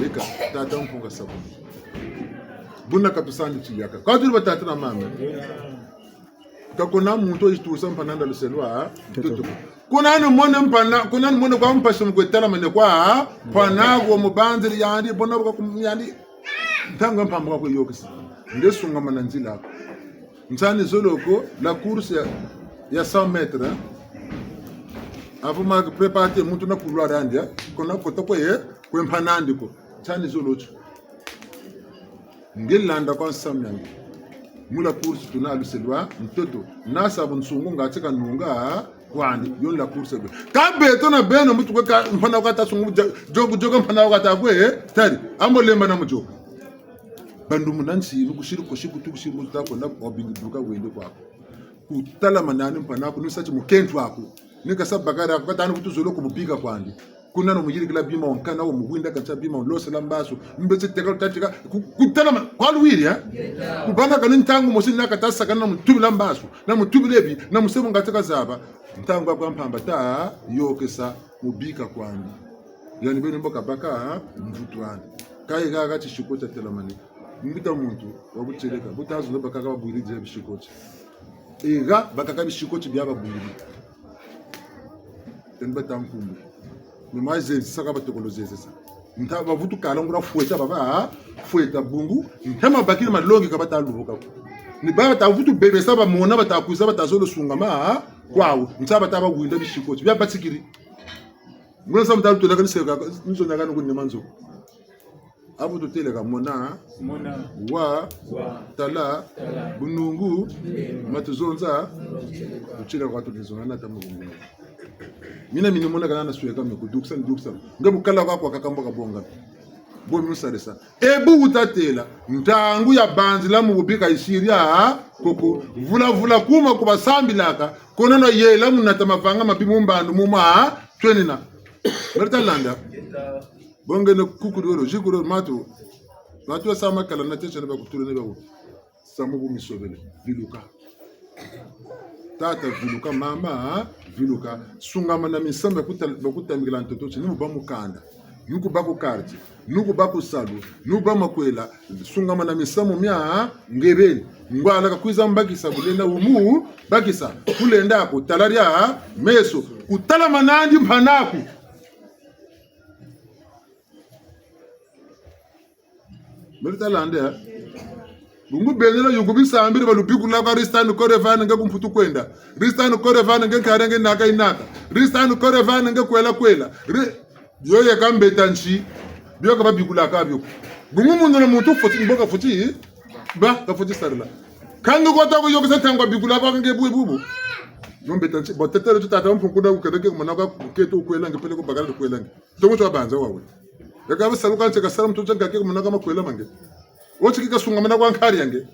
Eka, tata nkunga sabuni. Buna ka tusandi tiyaka. Kwa tuli batata na mama. Ka kuna muntu wizitusa mpana nda luselwa, tutu. Kuna ni mone mpana, kuna ni mone kwa mpasi mu kwe talamane kwa, mpana wo mubanziri yandi, bona kwa kum-, yandi. Ntangu mpamba kwa kwe yokisa. Nge sungamana nzila ko. Nsani zolo ko, la course ya, ya cent mètres, hein. Avant ma préparer muntu na couloir andi, hein. Kona kota kwe, kwe mpanandi ko. Nsani zolo tio. Nge landa kwa nsamu ya nge. Mu la course tuna luselwa ntoto. Nasa bunsungu nga tika nunga kwandi. Yo la course be. Ka beto na beno mutu kwe ka mpana kwa ta sungu jo-, jogo, jogo mpana kwa ta kwe, eh? Tari, ambo lemba na mu jogo. Bandu muna nsi, nukusiri kosi kutu kusiri mutu ta kwenda wabingi duka wende kwaku. Kutala manani mpana ku, nusa ti mukentu aku. Ni kasa bakari aku, katani kutu zolo ku bubika kwandi. Kuna no muyirikila bima wankana, wa muwinda kansa bima, walosela mbasu. Mbeti teka, tatika, ku-, kutala ma-, kwa luwiri, eh? Kubana kani ntangu mosi na kata sakana na mutubila mbasu, na mutubila ebi, na musebo nga tika zaba. Ntangu kwa mpamba ta yôkesa mubika kwandi. Yani beno mbo kabaka, ha? Mvutu andi. Kayi haha tisikoti tia telamani. Mbuta muntu, wa butieleka. Buta zulu bakaka babwiri dia bisikoti. Ega, bakaka bisikoti bia babwiri. Teni bata nkumbu. Ni mwa zezi saka batokolo zezi sa. Nta bavutu kala nguria fweta baba, ha? Fweta bungu. Ntema bakiri malongi ka bata lubuka ko. Ni bata vutu bebesa bamona bata kwiza bata zolo sungama, ha? Kwawu. Nta bata bawinda bisikoti. Bia batikiri. Ngula sa muta lutela kani seka, nzo na kani kunima nzo. Abu tutele ka mona, mona. Wa, wa. Tala, tala. Bunungu, bunungu. Matuzonza, tutsila kwa tutuzonza na tamu bungu. Mina mini mona kana na sweka me kudukisa, dukisa. Nge bukala kwa kwa kakamba kabonga. Bo mi musalisa. Ebu wuta tela, ntangu ya banzila mu bubika yisiri ya koko, vula vula kuma ku basambilaka, kono no yela mu nata mavanga mabi mu mbandu mu ma twenina. Meri ta landa. Bo nge ne kukuri wolo, zikuri wolo, matu. Matu ya sa makala na tese ne bakutula ne bawu. Samu bu misobele. Viluka. Tata viluka, mama, ha? Viluka. Sungama na misamu ya kuta-, ya kutambikila ntoto ti, ni mu bâ mu kanda. Ni ku bâ ku quartier. Ni ku bâ ku salu. Ni ku bâ makwela. Sungama na misamu mia, ha? Nge beni. Ngwala kakwiza mbakisa kulenda wumu bakisa. Kulenda kutala dia meso. Kutala manandi mpanaku. Meri ta landa, eh? Bungu beno la yuku bisambiri balubikula kwa ristan korevane nge ku Mputu kwenda. Ristan korevane nge nkare nge naka yinaka. Ristan korevane nge kwela kwela. Ri-, yo ye ka mbeta nsi. Bio ka babikulaka bio ko. Bungu muntu na muntu fweti, mbo kafweti, ba, kafweti sarila. Ka nge kota ku yôkesa ntangu babikula kwa nge bwe bubu. Yo mbeta nsi. Bo tetele tu tata mpungu na kukele ke kumana kwa kuketo kwela nge peleko bakala kwela nge. Ntongo twa banza wawe. Yaka basalu ka nti kasala muntu tia nkake kumonaka makwela ma nge. Wo ti ki kasungamana kwa nkari ya nge.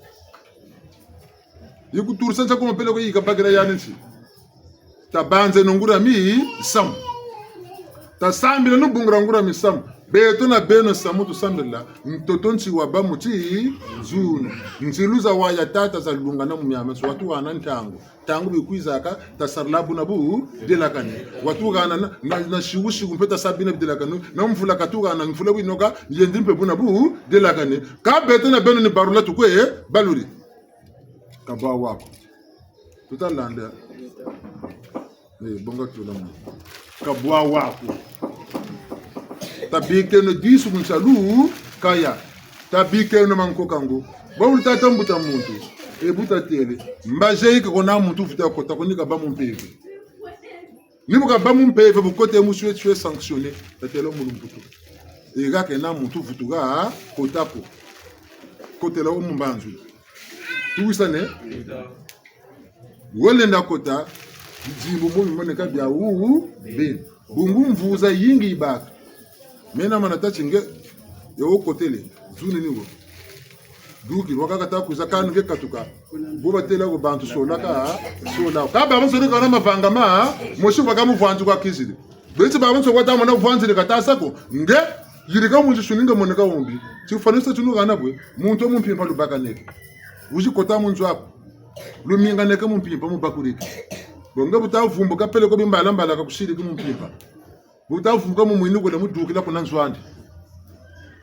Yi kuturisa ntia kuma peleko yi kabakila yandi nti. Tabanzeno nguria misamu. Tasambileno bungu dia nguria misamu. Beto na beno samu tusambila. Ntoto nti wabâ mu tinzunu. Nzilu za waya tata zalungana mu miamiansoni. Watuhana ntangu. Ntangu bikwizaka, tasarila buna budelakane. Watuhana na, na, na siku siku mpe tasa bina bidelakane. Na mvula katuhana, mvula bu yinoka, yendi mpe buna budelakane. Ka beto na beno ni barula tukwe baluri. Ka bwa wa ko. Tuta landa. Eh, bonga tula mu. Ka bwa wa ko. Tabikeno disu ku nsalu, kaya. Tabikeno mankoka ngo. Bwa wuli tata mbuta muntu. E bu tatele. Mbazi yi ka kuna muntu vutu ya kota ko ni kabâ mu mpeve. Ni bu kabâ mu mpeve bu kote mu swe, swe sanctionné. Tatele mu lumputu. E ha kena muntu vutu ha kota ko. Kotela wo mu mbanzulu. Tuwisane? Wo lenda kota, bidimbu mu bimoneka bia wu, beni. Bungu mvuza yingi yibâka. Mena mana tâ ti nge, yo wo kotele, zuni ni wo. Duki, wakaka ta kwiza kani nge katuka. Bo batela ko bantu solaka, sola. Ka babansoni kana mavanga ma, mosi baka muvwanzi kwa kiziri. Beti babansoni kwa ta mona vwanziri kata sa ko. Nge, yirika mu nzo suni nge moneka wumbi. Tifwaniseno tinu hana bwe, muntu mu mpimpa lubakaneke. Wizi kota mu nzo aku. Luminganeke mu mpimpa, mu bakurike. Bo nge bu ta vumbuka peleko bimbala mbala kakusiriki mu mpimpa. Bu ta vumbuka mu mwini kwele mu dukila kuna nzo andi.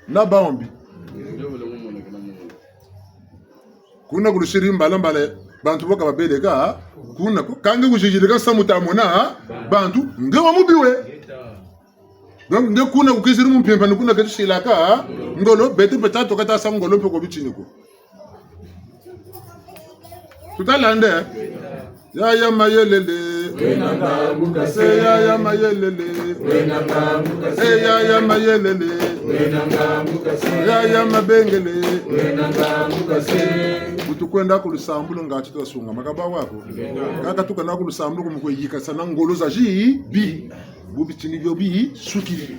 Na bawumbi. Kuna kulusiri mbala mbala, bantu bo ka babeleka, kuna ko, ka nge kuzizirika samu ta mona, bantu, nge wa mubi we. Donc, nge kuna kukiziri mu mpimpa, ni kuna keti silaka ngolo, beto mpe tatoka tasa ngolo mpe ko bitini ko. Tutalande. Yaya Mayelele. Wena ngambu kase. Eh, Yaya Mayelele. Wena ngambu kase. Eh, Yaya Mayelele. Wena ngambu kase. Yaya Mabengele. Wena ngambu kase. Bu tukwenda ku lusambulu ngatu twasungama ka bwa wako. Kaka tukana ku lusambulu ku mu kwe yikasa na ngolo za zibi. Bu bitini bio bisukiri.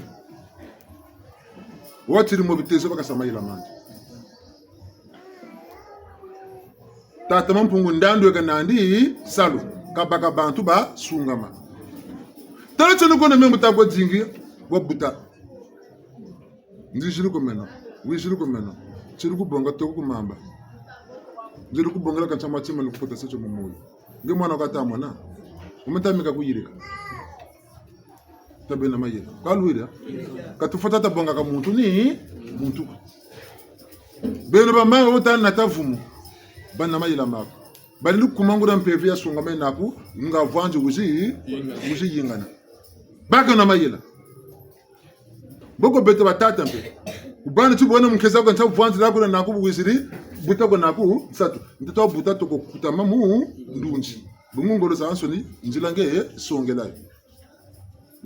Watiri mo bitezo bakasa mayela mandi. Tata Mampungu ndandu weka nandi salu, kabaka bantu basungama. Tala tieno kona me mu ta kwa dingi, wa buta. Nziziri ku meno, wiziri ku meno, tiri ku bonga toko ku mamba. Nziri ku bongela ka ntia mwa tima ni ku kota se tio mu moyo. Nge mwana ka ta mona, u me ta mika kuyirika. Ta bena mayela. Ka lwiri, eh? Ka tufweti ta bongaka muntu ni muntu ko. Beno ba mama bo ta nata vumu. Bana mayela maku. Bali lukuma nguria mpeve ya sungama naku, nga vwanzi wizi, wizi yingana. Baka na mayela. Boko beto batata mpe. Ku bana ti bwena mu nkeza ko ntia vwanzila kuna naku bu wiziri, buta ko naku, nsatu. Nti twa buta toko kutama mu ndunzi. Bungu ngolo zazansoni, nzila nge songela yo.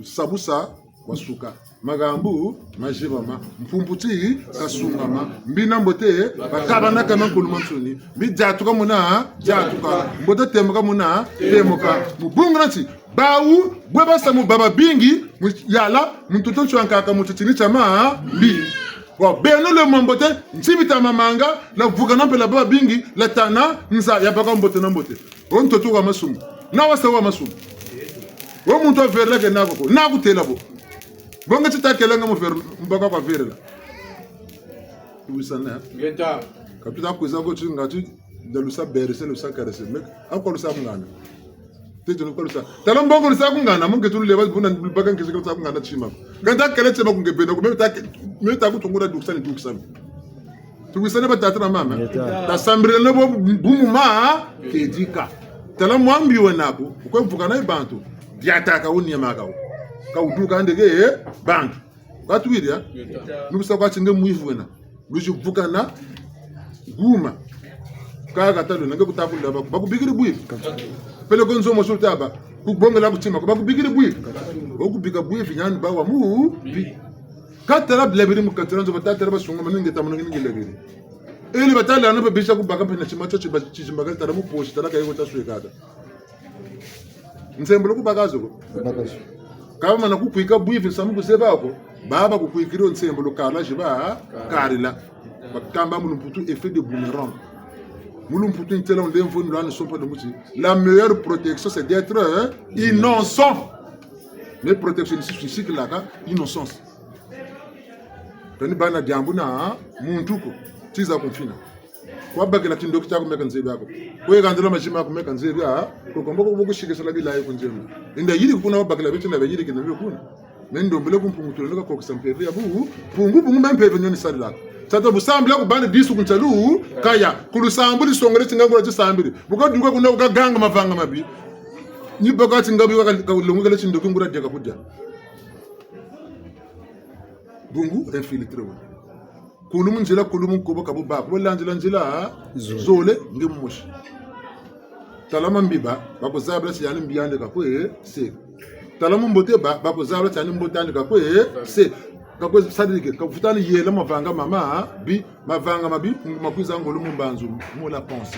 Sabusa wasuka. Makambu mazibama. Mpumpu ti kasungama. Mbi na mbote, bakabana kama nkulu mansoni. Mbi diatuka muna, diatuka. Mbote temuka muna, temuka. Mu bungu na ti, bawu, bwe basa mu baba bingi, mu yala, mu ntoto ntio wa nkaka, mu titini tia mambi. Wa beno lwe mwa mbote, nti bita mamanga, la vukana mpe la baba bingi, la tana, nza, ya baka mbote na mbote. Wo ntoto wa masumu. Na wasa wa masumu. Wo muntu wa verela ke nako ko. Na kutela bo. Bo nge ti ta kela nga mu ver-, mbaka kwa verela. Tuwisane. Ngeta. Ka tuta kwiza ko ti nga ti, da lusa berese, lusa karese. Mek, a kwa lusa kungana. Tete no kwa lusa. Tala mbongo lusa kungana, mu nge tu luleba, buna baka nkisi kwa lusa kungana tima ko. Ka nta kela tima ko nge bena ko, me ta ke-, me ta kutungula dukisani, dukisani. Tuwisane batata na mama. Ngeta. Tasambirila na bo bu mu ma kedika. Tala mwambi wena ko, ukwe vukana bantu. Diataka wo niamaka wo. Ka wuduka ndege, eh, bantu. Ka tuwiri, eh? Ngeta. Nukusa kwa ti nge mwivi wena. Luzi vukana guma. Kaka talo, na nge kuta kulaba. Bakubikiri bwivi. Peleko nzo mosi taba. Kubongela ku tima ko. Bakubikiri bwivi. Wo kubika bwivi, yandi bawa mu bi. Ka tala bila biri mu kati dia nzo, batata basungama ni ngeta muna ni ngilagiri. Eli batala na babisa kubaka mpe na tima tio tiba-, tizimbakala tala mu posi, tala ka yeko ta swekaka. Nsembolo kubaka zo ko. Kubaka zo. Ka bamana kukwika bwivi nsamu kuzeba ko, baba kukwikiri wo nsembolo kala ziba, karila. Bakamba mu lumputu effet de boomerang. Mu lumputu ntela ndemvo ni lwani sompa de muti. La meilleure protection, c'est d'être, euh, innocent. Mais protection, c'est ce qui laka innocence. Kani bana diambu na muntu ko, tiza kumfina. Kwa bakila kindoki tiaku meka nzebi ako. Kwe kandila mazima aku meka nzebi a, ko kombo ko boku sikisala bila yo kunzema. Inda yiri kuna wa bakila biti na bayiri kina bio kuna. Me ndombele ku Mpungu tulendo ka kokisa mpeve ya bu, Mpungu, Mpungu me mpeve nio ni salila. Tata bu sambila ku bana disu ku ntalu, kaya, ku lusambulu songele ti nga ngula tisambili. Bu kaduka kuna bu kaganga mavanga mabi. Ni baka ti nga bi ka, ka longo kele tindoki ngula dia ka kudia. Bungu infiltré wo. Kulu mu nzila, kulu mu nkobo ka bu ba. Ku landila nzila, zo-, zole, nge mosi. Tala mambi ba, bakuzabila ti yandi mbi yandi kakwe, se. Tala mu mbote ba, bakuzabila ti yandi mbote yandi kakwe, se. Kakwe sadike, kavutani yela mavanga mama, bi, mavanga mabi, makwiza ngolo mu mbanzu, mu la pensée.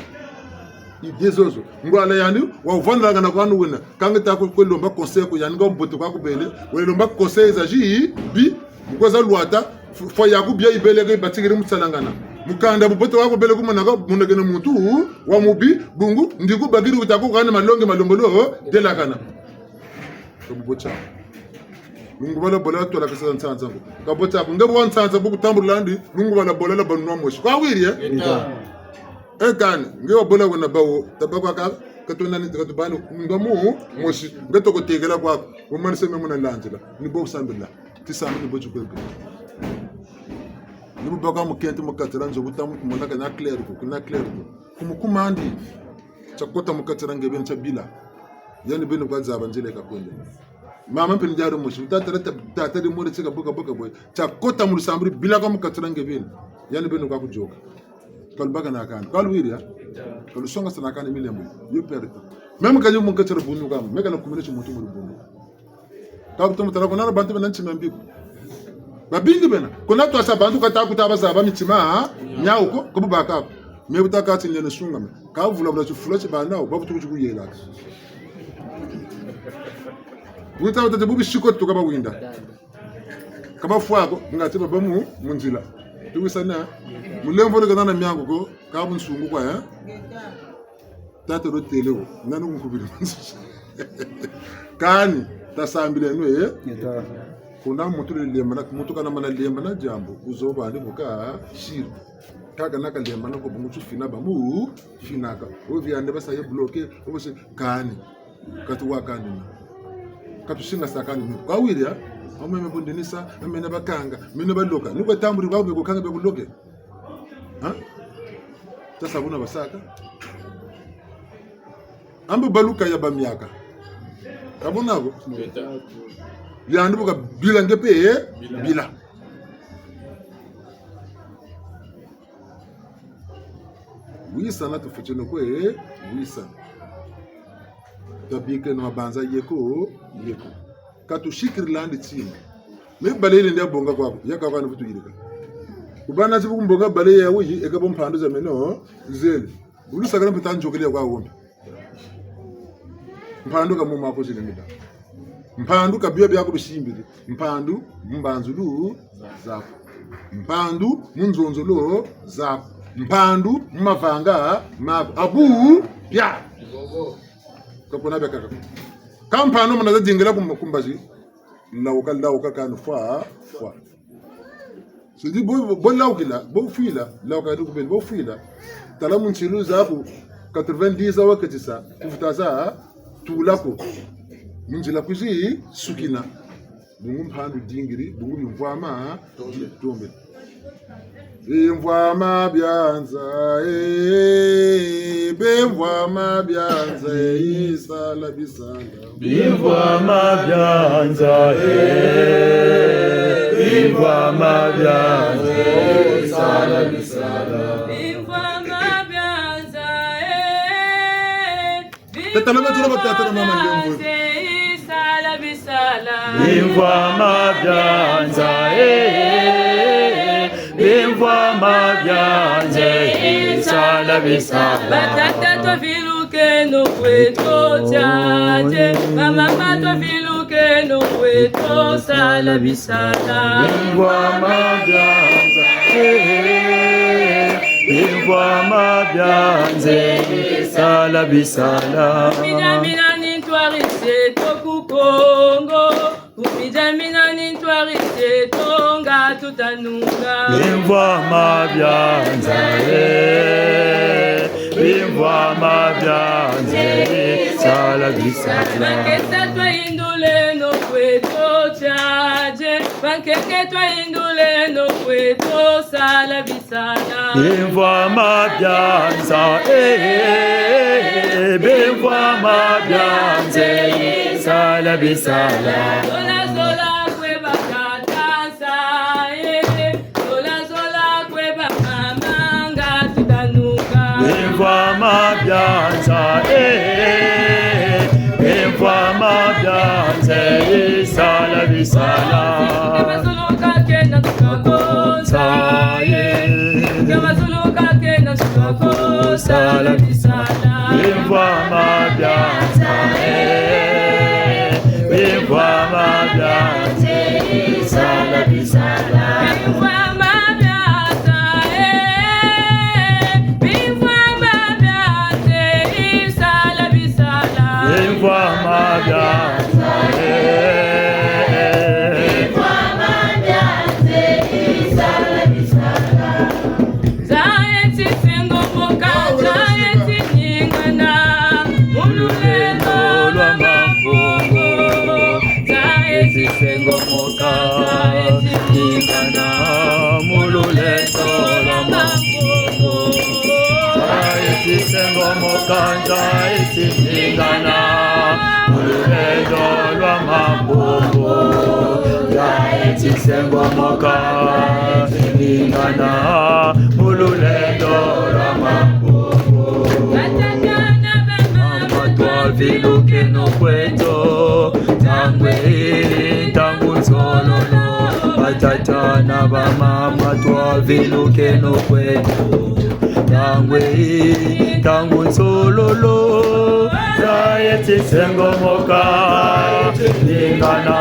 Idée zozo. Ngwala yandi, wa uvandalaka na kwanu wena. Ka nge ta ku-, kwe lomba conseil ko yandi nga mbote kwa kubele. Wele lomba conseil za zi, bi, mu kwe za lwata, f-, fwa yaku bia yibele ke batikiri mu salangana. Mukanda bubote wa kubele ku monaka, monakene muntu, wa mubi, bungu, ndiku bakiri wuta ku kani malongi malombolo, delakana. Ka bubote. Lungu bala bola twala kasa nsansa ko. Ka bubote ko. Nge bwa nsansa bu kutambula ndi, lungu bala bola la banwa mosi. Kwa wiri, eh? Ngeta. E kani, nge wa bola wena bawo, tabakwa ka, ka tuna ni, ka tubani, nga mu, mosi, nge toko tekela kwa, wo mani se me muna landila, ni bo sambila, ti sambi ni bo ti kweke. Ni bu baka mukento mu kati dia nzo, bu ta mu monaka na clair ko, kuna clair ko. Ku mu kumandi, tia kota mu kati dia nge beni tia bila. Yandi beni kwa zaba nzila ka kwenda. Mama mpe ni diari mosi, tata, tata, tata di mole tika boka, boka, boy. Tia kota mu lusambulu, bila kwa mu kati dia nge beni. Yandi beni kwa kuyoka. Ka lubaka na kani. Ka luwiri, ha? Ka lusongasana kani milembo. Yo perdre. Même ka yo mu kati dia bundu ka, me ka nakumina ti muntu mu bundu. Ka bu tomo tala ko na bantu bena ntima mbi ko. Babingi bena. Ko na twasa bantu ka ta kuta bazaba mitima, ha? Miawu ko, ko bu baka ko. Me bu ta kati nene sungama. Ka vula vula tifula ti bana, ba butuku ti kuyela. Buta buta bu bisiko tuka bawinda. Ka bafwa ko, ngati baba mu, mu nzila. Tuwisana, mulemvo leka na miangu ko, ka bunsungu kwa, eh? Tata lo tele wo, nani kunkubiri manzi. Kani, tasambileno, eh? Kuna muntu lelembana, muntu kana mana lembana diambu, kuzoba ni buka, siri. Kaka na kalembana ko bungu tufina ba mu, finaka. Ovi ande basa ye bloqué, obose kani. Ka tuwa kani na. Ka tusingasa kani na. Kwa wiri, ha? Ame me bundinisa, ame na bakanga, me na baloka. Ni kwa tamburi kwa me ko kanga be kuloke. Ha? Tasa buna basaka. Ambe baluka ya bamiaka. Ka buna ko? Yandi bu kabila nge pe, eh? Bila. Wisana tufweteno kwe, wisana. Tabikeno mabanza yeko, yeko. Ka tusikirila ndi tima. Me bale yele ndia bonga kwaku, yaka kwa na vutu yirika. Kubana ti bu kumbonga bale ya wuyi, eka bo mpandu za meno, zele. Ulu sakala mpe ta nzokele ya kwa wombe. Mpandu ka mu mako zile mida. Mpandu ka bio biaku bisimbiri. Mpandu mu mbanzulu zaku. Mpandu mu nzonzolo zaku. Mpandu mu mavanga maku. Abu, bia. Ka kuna bia kaka. Ka mpandu muna za dingila kumba-, kumbazi. Lawuka, lawuka kani fwa, fwa. Sidi bo, bo lawukila, bo fwila, lawuka di kubeni, bo fwila. Tala mu nsilu zaku, quatre-vingt-dix za waketisa, kuvuta za, tula ko. Mu nzila kwizi, sukina. Bungu mpandu dingiri, bungu bimvwama, di-, tombe. Bimvwama bia nza, eh, bimvwama bia nza, eh, sala bisala. Bimvwama bia nza, eh, bimvwama bia nza, eh, sala bisala. Bimvwama bia nza, eh, Tata na batula batata na mama nlemvo. Sala bisala. Bimvwama bia nza, eh, bimvwama bia nza, eh, sala bisala. Batata twavilukeno kweto tiatie, bamama twavilukeno kweto sala bisala. Bimvwama bia nza, eh, bimvwama bia nza, eh, sala bisala. Mina, mina ni ntwari zeto ku Kongo. Kumidamina ni ntwari zeto nga tutanunga. Bimvwama bia nza, eh, bimvwama bia nza, eh, sala bisala. Bankesa twahinduleno kweto tiatie, bankeke twahinduleno kweto sala bisala. Bimvwama bia nza, eh, bimvwama bia nza, eh, sala bisala. Zola, zola kwe bakatasa, eh, zola, zola kwe bamama nga tutanuka. Bimvwama bia nza, eh, bimvwama bia nza, eh, sala bisala. Kama zulu kakena tukakonza, eh. Kama zulu kakena tukakonza, sala bisala. Bimvwama bia nza, eh. Bimvwama bia nza, eh. Sala bisala. Bimvwama bia nza, eh. Bimvwama bia nza, eh. Sala bisala. Bimvwama bia nza, eh. Nza eti sengomoka, nza eti ningana, mu lulendo lwa Mpungu. Nza eti sengomoka, nza eti ningana, mu lulendo lwa Mpungu. Nza eti sengomoka, nza eti ningana, mu lulendo lwa Mpungu. Nza eti sengomoka, nza eti ningana, mu lulendo lwa Mpungu. Vilukeno kweto, ntangu, ntangu nsololo, batata na bamama, twavilukeno kweto. Ntangu, ntangu nsololo, nza eti sengomoka, ningana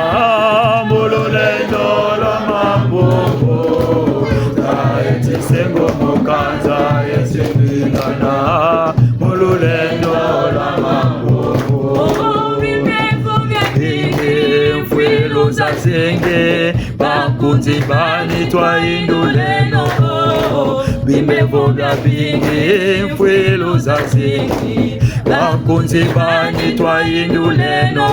mu lulendo lwa maboko. Nza eti sengomoka, nza eti ningana mu lulendo lwa maboko. Bingi, mfwilu zazingi, bakunzi bani twayinduleno. Bimbevo biabingi, mfwilu zazingi, bakunzi bani twayinduleno.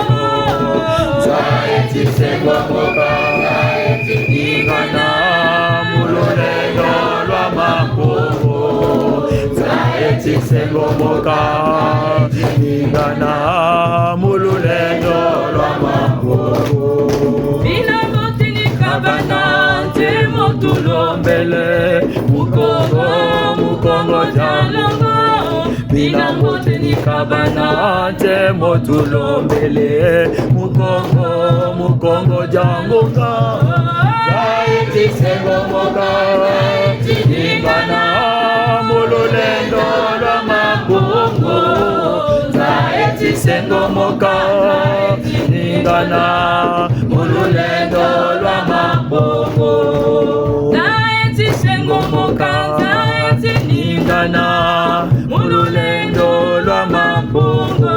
Nza eti sengomoka, ningana mu lulendo lwa maboko. Nza eti sengomoka, ningana mu lulendo lwa maboko. Bina mbote ni kabana, ntemo tulombele, mu Kongo, mu Kongo dia longo. Bina mbote ni kabana, ntemo tulombele, mu Kongo, mu Kongo dia ngonga. Nza eti sengomoka, ningana mu lulendo lwa maboko. Nza eti sengomoka, ningana mu lulendo lwa maboko. Nza eti sengomoka, nza eti ningana mu lulendo lwa maboko.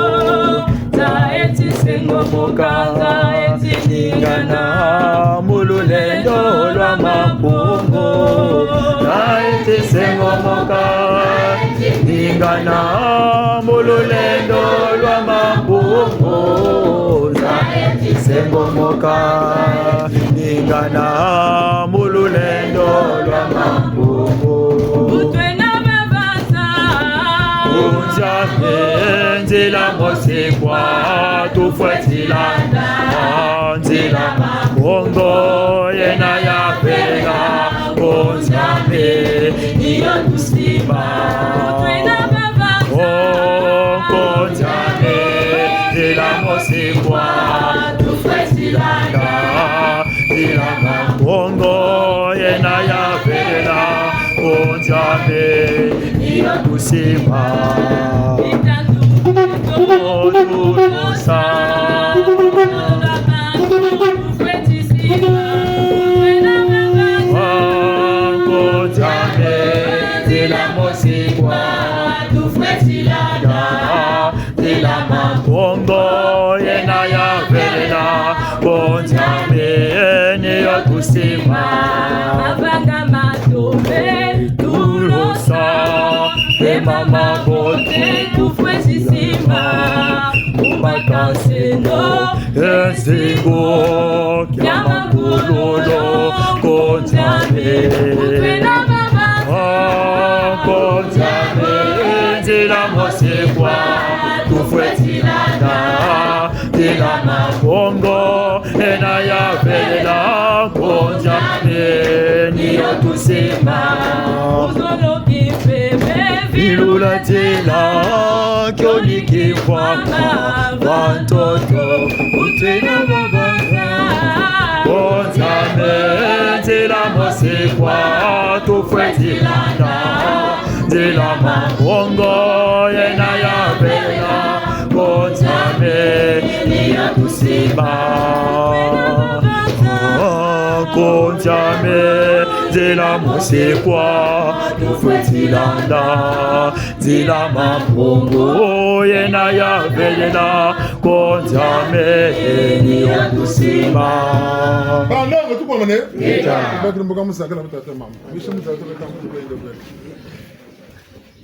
Nza eti sengomoka, nza eti ningana mu lulendo lwa maboko. Nza eti sengomoka, ningana mu lulendo lwa maboko. Nza eti sengomoka, ningana mu lulendo lwa maboko. Butwena babanza. Konza me nzila mosi kwa tufweti landa. Nzila Kongo yena ya vela, konza me ni yo tusimba. Oh, konza me, nzila mosi kwa tufweti landa. Nzila ma Kongo yena ya vela, konza me ni yo tusimba. Oh, tulosa. Konza me, nzila mosi kwa tufweti landa. Nzila ma Kongo yena ya vela, konza me ni yo tusimba. Mavanga matombe, tulosa, mpe mama bote tufweti simba. Mu makaseno, ezingo kia makulolo, konza me. Ah, konza me, nzila mosi kwa tufweti landa. Nzila ma Kongo yena ya vela, konza me ni yo tusimba. Uzolo kimpeve, vilula nzila, kioni kimvwama va ntoto, butwena babanza. Konza me, nzila mosi kwa tufweti landa. Nzila ma Kongo yena ya vela, konza me ni yo tusimba. Ah, konza me, nzila mosi kwa tufweti landa. Nzila ma Kongo yena ya vela, konza me ni yo tusimba. Banongo tukwamane. Ngeta. Bakiri mbuka musakala mutata mama. Mishi mutata mama.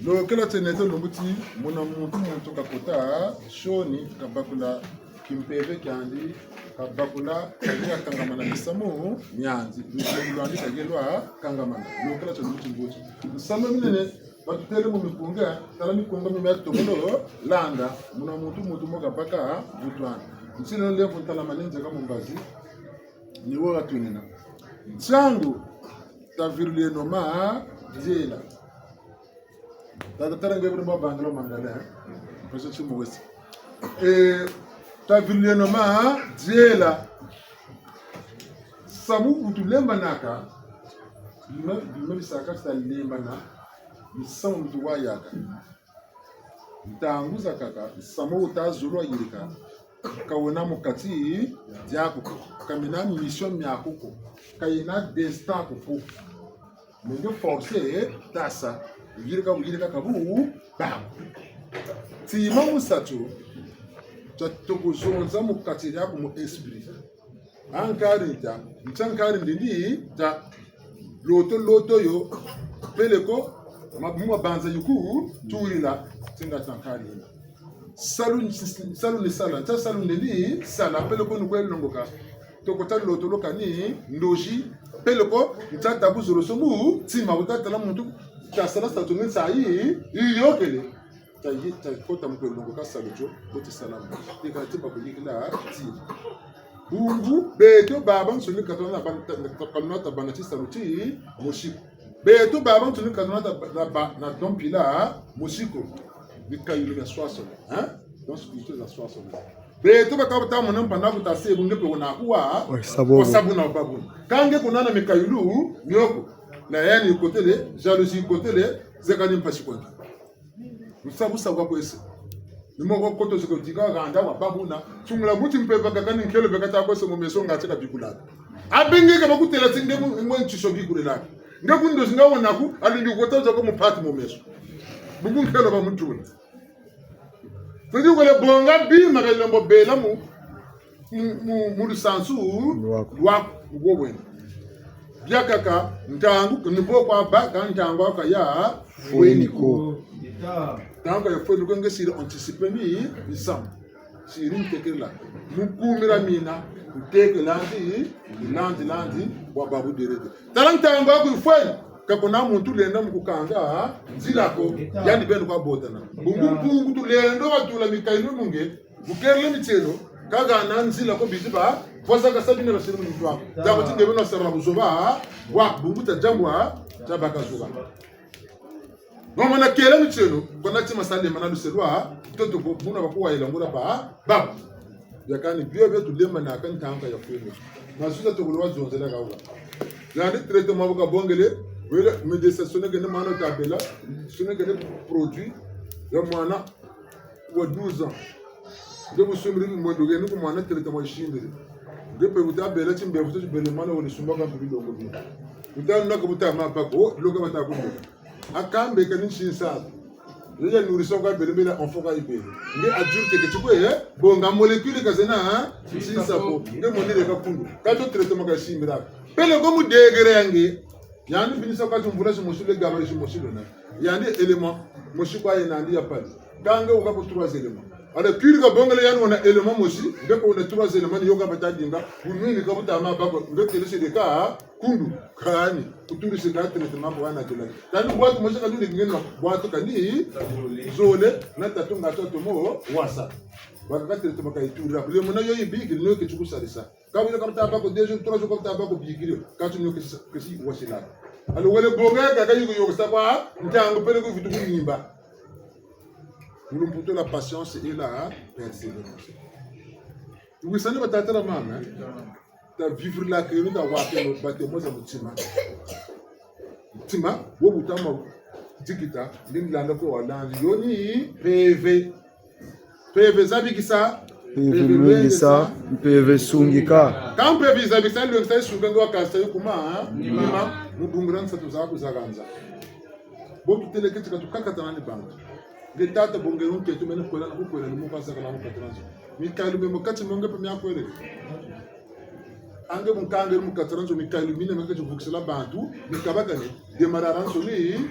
Lokela tienete lumbu ti muna muntu muntu kakota sioni, kabakula kimpeve kiandi, kabakula, kayela kangamana misamu miandi, lutulu lwandi kayela kangamana. Lokela tienete lumbu ti mbuti. Misamu minene, batutele mu mikunga, tala mikunga mi mia tokolo landa, muna muntu muntu mo kabaka vutu andi. Nsila lemvo ntala manenze ka mu mbazi, ni wo katunina. Ntiangu, taviluleno ma nzila. Tata tala nge buri mwa bangala mangala, eh? Mpeso ti mu wesi. Eh, tavileno ma diela. Samu bu tulembanaka, bima, bima bisaka tutalembana, misamu mi tuwayaka. Ntangu zakaka, nsamu wo wuta zolo wa yirika, ka wena mu kati diaku ko. Ka mina mission miaku ko. Ka yena destin aku ko. Mu nge forcer tasa, wuyirika, wuyirika ka bu, ba. Tima musatu, tia toko zonza mu kati diaku mu esprit. Ankari nta, nta nkari ndindi, ta. Loto, loto yo, peleko, ma, mu mabanza yuku, tulila, tinga ta nkari. Salu, salu ni sala, nta salu ndindi, sala, peleko ni kwe longoka. Toko ta loto lo kani, ndozi, peleko, nta ta buzolo somu, tima, wuta tala muntu, ta sala sa tuni nsayi, yiyokele. Ta yi, ta kota mu kwe longoka salu tio, ko ti sala mu. Tika ti ba kuyikila ti. Bungu, beto babansoni ka tuna ta ban-, ta, ta, ka tuna ta bâ na tisalu timosi ko. Beto babansoni ka tuna ta ba-, na ba-, na don mpila mosi ko. Mikayulu mia swaswanu, hein? Don spirituel za swaswanu. Beto baka bata mona mpangi aku ta se bu nge mpe wena kuwa. Wa sa bobo. Wa sa buna wa bâ buna. Kâ nge kuna na mikayulu mio ko. Na yani kotele, jalousie kotele, zeka ni mpasi kwandi. Lusabusabu ka kwe sa. Ni mo ko koto ziko dika ganda wa bâ buna. Sungula muti mpeve kaka ni nkelo beka ta kwe sa mu meso nga ti ka bikulaka. Abe nge ka bakutêla ti nge mu, mu ntiso bikulelaka. Nge ku ndozi nga wena ku, alundi kota zako mu pati mu meso. Bungu nkelo ba mutula. Todi kole bonga bima ka lembo bêla mu, mu, mu, mu lusansu lwaku. Lwaku, wo wena. Biakaka, ntangu, ni bo kwa baka, ntangu ka ya fweni ko. Ntangu ya fweni ko, nge siri anticiper mi, misamu. Siri ntekela. Mu kumira mina, ntekela nzi, nandi, nandi, wa babu derede. Tala ntangu aku yifweni, ka kuna muntu lenda mu kukanga nzila ko, yandi beno kwa botana. Bungu, bungu tulendo wa tula mikayulu mu nge, bu kerele mitieno, ka gana nzila ko bizi ba, voza ka sabina basiri mu ntwa. Ntangu ti nge beno sara buzoba, wa bungu ta diambu, ta baka zoba. Mama na kela mitieno, kuna tima sale mana luselwa, toto ko, buna bakuwa yila ngula ba, ba. Ya kani bio bio tulembanaka ntangu ya fweni. Mazuza tokolo wa zonzela ka wa. Yandi traitement bu kabongele, wele médecin sonekene mwana ta bela, sonekene produit ya mwana wa douze ans. Nge bu sumbiri mwendo geni ku mwana traitement yisimbiri. Nge mpe bu ta bela timbevo tio tibele mwana wele sumba ka mpe bilongo bi. Bu ta nuna ka bu ta ma bako, loka bata ku nuna. Akambe kani nsinsa. Yo ya nourrisson ka bele mbela enfant ka yibele. Nge adulte ke ti kwe, eh? Bonga molécule ka zena, hein? Nsinsa ko. Nge monele ka kundu. Ka tio traitement ka simbira. Peleko mu degré ya nge. Yandi binisa ka ti mvula zimosi le, gabarit zimosi lwena. Yandi élément mosi kwa yena yandi ya pali. Kâ nge wuka ku trois éléments. Alors, cure kabongele yandi wena élément mosi, nge ko wena trois éléments, ni yo ka bata dinga, bu nwini ka bu ta ma bako, nge tele se de ka, kundu, kani, kuturi se ka traitement ko wana tela. Tani boîte mosi ka nuni nge na, boîte kani, zole, na tatu nga tatu mo, wasa. Baka ka traitement ka yituri, le mona yo yibiki, ni yo ke ti ku sarisa. Ka wele ka bu ta bako deux jours, trois jours ka bu ta bako bikiri, ka ti nio kesi, kesi wasila. Alors wele bonga ka ka yuko yokesa kwa, ntangu peleko vutu ku nimba. Mu lumputu la patience et la persévérance. Tuwisani batata na bamama, eh? Ta vivre la que nous ta wake no bate moza mutima. Mutima, wo bu ta ma dikita, ni landa ko walandi, yo ni mpeve. Mpeve zabikisa. Mpeve lwengisa, mpeve sungika. Ka mpeve zabikisa, lwengisa, yisunga, nge wakasa yo kuma, ha? Nima. Nima, mu bungu dia nsatu zaku za ganza. Bo tutêle ke ti ka tukakatana ni bantu. Nge tata, bo nge nkento, mene kwela na kukwela, ni mu kasa kala mu katana zo. Mikayulu mia mu kati mo nge mpe mia kwele. A nge bu nkangele mu kati dia nzo, mikayulu mina mia keti vukisila bantu, mikabakane, demarara nzo ni.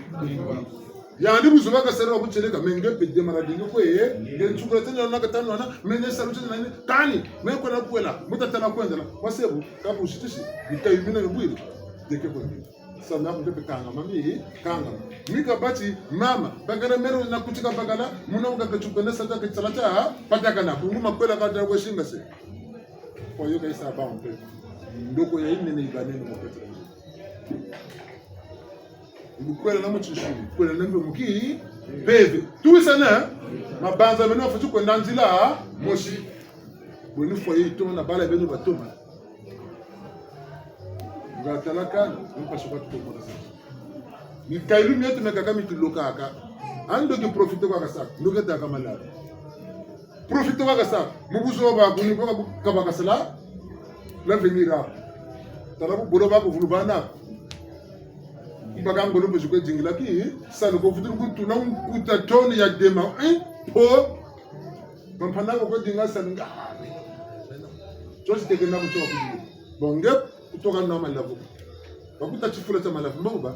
Yandi buzoba ka sala wa butieleka, mais nge mpe demarara dingi kwe, nge ntsukula tena na katanu wana, mais nge salu tena na ni, kani, mais kwela kwela, mu ta tala kwendela, kwa sebu, ka bu sitisi, mikayulu mina mibwiri, deke kwendela. Samu naku nge mpe kangama mi, kangama. Mi kabati, mama, bakala mero na kutika bakala, muna wuka ke tsukana sata ke tsala ta, patakana, bungu makwela ka ta kwe singa se. Kwa yo ka yisa ba mpe. Ndoko ya yinene yibâ nene mu kati dia nzo. Wukwela na mu tinsuni, kwela na mpe mu ki, Mpeve. Tuwisane, mabanza meno mafweti kwenda nzila mosi. Bwe ni foyer yitoma na bala beno batoma. Nga tala kani, mpasi kwa tuko kwa sa. Mikailu mieto miakaka mitulokaka. Ando ki profiter kwa kasa, ndoki taka malari. Profiter kwa kasa, mu buzoba kuni kwa kabaka sala, l'avenir. Tala bu bolo ba kuvulu bana. Mbaka ngolo mpe zikwe dingila ki, salu ko futulu kutula nkuta toni ya dema, hein? Po, bampana ko kwe dinga salu nga. Tsosi teke na kutoka kudinga. Bon, nge kutoka na malavu. Bakuta tifula tia malavu, mbo ba?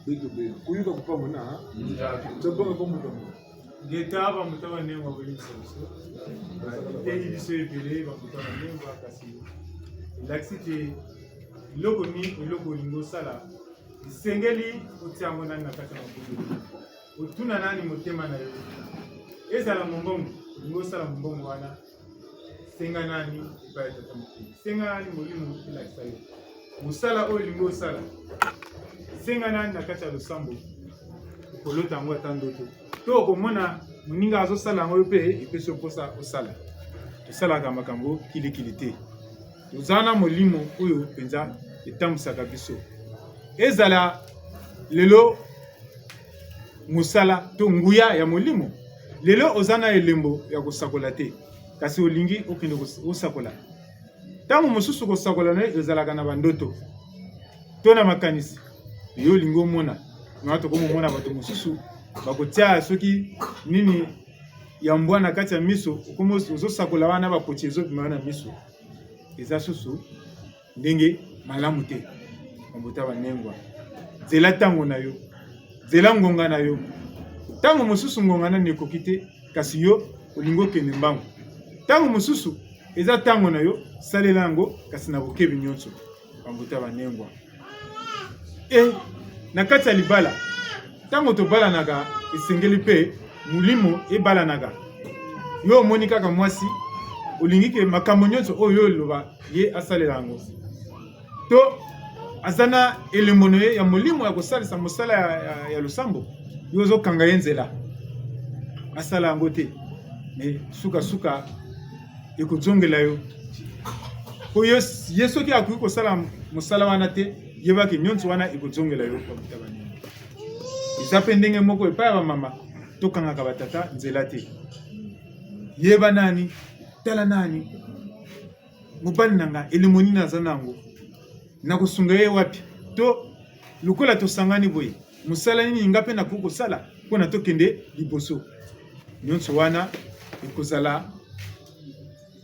Beto, beto. Kuyuka kupamona, ha? Tabonga kwa mbuta mbuta. Ngeta, bambuta banengwa, bwe ni biso biso. Bateli biso ebele, bambuta banengwa, kasi elakisi te eloko ni, eloko olingi osala, esengeli otia yango nani na kati ya maboko. Otuna nani motema na yo. Ezala mombongo, olingi osala mombongo wana, senga nani epai ya Tata Mokeli. Senga nani Molimo elakisa yo. Mosala oyo olingi osala, senga nani na kati ya losambo, okolota yango ata ndoto. To okomona moninga azosala yango, yo mpe epesi yo mposa osala. Tosalaka makambo kilikili te. Toza na Molimo oyo mpenza etambwisaka biso. Ezala lelo mosala to nguya ya Molimo. Lelo oza na elembo ya kosakola te, kasi olingi okende kos-, kosakola. Ntango mosusu kosakola na yo ezalaka na bandoto to na makanisi. Yo olingi omona. Wana tokomomona bato mosusu bakotia soki nini ya mbwa na kati ya miso, okomo ozosakola wana bapoti ezobima na miso. Eza susu ndenge malamu te. Bambuta banengwa, zela ntango na yo, zela ngonga na yo. Ntango mosusu ngonga nani ekoki te, kasi yo olingi okende mbangu. Ntango mosusu eza ntango na yo, salela yango, kasi na bokebi nyonso. Bambuta banengwa. E, na kati ya libala, ntango tobalanaka, esengeli mpe molimo ebalanaka. Yo omoni kaka mwasi, olingi ke makambo nyonso oyo yo oloba, ye asalela yango. To aza na elembo na ye ya molimo ya kosalisa mosala ya, ya, ya losambo, yo ozokanga ye nzela. Asala yango te. Mais suka-suka, ekozongela yo. Po yo, ye soki akoki kosala mosala wana te, yeba ke nyonso wana ekozongela yo, bambuta banengwa. Eza mpe ndenge moko epai ya bamama, tokangaka batata nzela te. Yeba nani, tala nani. Mobali na nga, elembo nini aza na yango? Nakosunga ye wapi? To lokola tosangani boye, mosala nini nga mpe nakoki kosala mpo na tokende liboso? Nyonso wana ekozala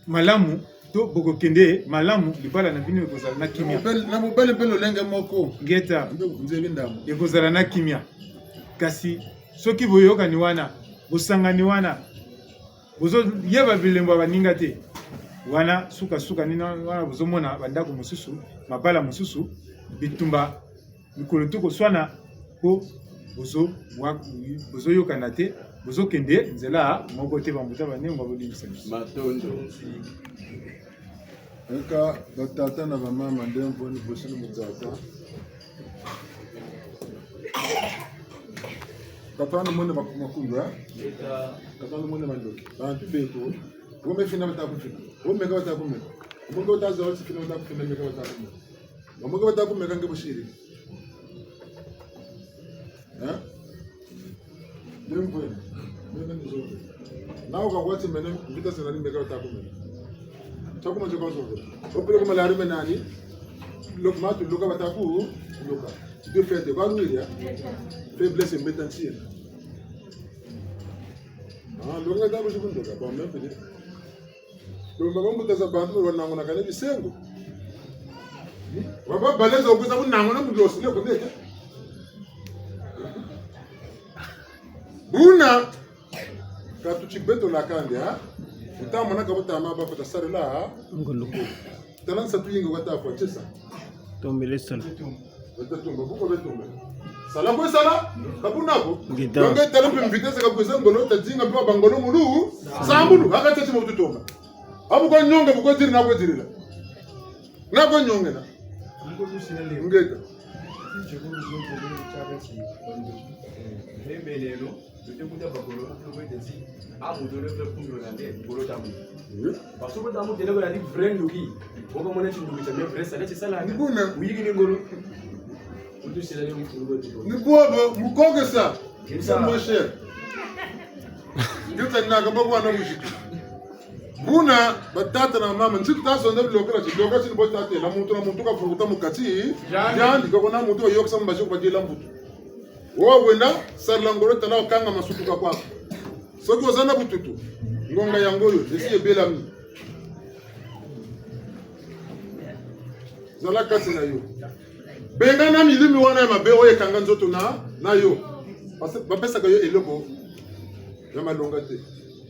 malamu, to bokokende malamu, libala na bino ekozala na kimia. Na mobali, na mobali mpe lolenge moko. Ngeta. Nde nzebi ndambo. Ekozala na kimia. Kasi soki boyokani wana, bosangani wana, bozoyeba bilembo ya baninga te, wana suka-suka nini wana bozomona bandako mosusu, mabala mosusu, bitumba, mikolo to koswana, po bozo-, wa-, bozoyokana te, bozokende nzela moko te, bambuta banengwa, bolimbisa biso. Matondo. Eka batata na bamama, ndemvo ni bosi ni mutata. Papa ni mwene maku-, makundu, eh? Papa ni mwene mandoki. Bantu beto. Wo me fina bata kufina. Wo meka bata kumeka. Wo meka bata zawa si fina bata kufina, meka bata kumeka. Wo meka bata kumeka nge bosiri. Eh? Ndemvo. Mene ni zonge. Na wo ka wati mene, mvita zena ni meka bata kumeka. Takuma nje kwa zonge. Opele kuma lari mena ni. Lok matu, loka bata ku, loka. Tu te fais de quoi, lui, hein? Faiblesse, mbeta ntiena. Ah, longa tabu sikundoka, bon, même peut-être. Donc, bambuta za bantu, banangonaka na bisengo. Hmm? Baba baleza okuza kunangona mu losi le kunete. Buna, ka tuti beto na kande, ha? Uta mona ka buta ma ba kota sarela, ha? Ngolo. Tala nsatu yingi wata kwa tesa. Tombele sala. Beta tomba, buko beta tomba. Sala kwe sala, ka buna ko. Ngeta. Donc, tala mpe vitesse ka kwiza ngolo, ta dinga mpe bangolo mulu, sambulu, haka tete mo tutomba. Abu kwa nyonga, bu kwa diri na kwa dirila. Na kwa nyonga na. Ngeta. Tshikulu tio ntele tshaka ti bandoki. Eh, mpembe lelo, tute kuta bakolo, tute kuta ti, a muntu ole mpe kundula nde, ngolo tamu. Oui. Parce que tamu tele ko ya di vrai ndoki. Boko mona ti ndoki tia me vrai, sala ti sala. Ni buna. Uyiki ni ngolo. Kutu sila ni mfulu ko tiko. Ni bobo, mukokesa. Kisa. Mon cher. Ndio tani na kamba kwa na muziki. Buna, batata na mama, nti tuta zonza bilokela ti, bilokela ti ni bo tatela, muntu na muntu kavunguta mu kati, yandi. Yandi, kako na muntu wayôkesa mbazi ko badila mbutu. Wo wenda, sarila ngolo tala wakanga masutuka kwako. Soki oza na bututu, ngonga yango yo, esi ebelami. Zala kati na yo. Bengana milimo wana ya mabe oyo ekanga nzoto na, na yo. Parce que bapesaka yo eloko ya malonga te.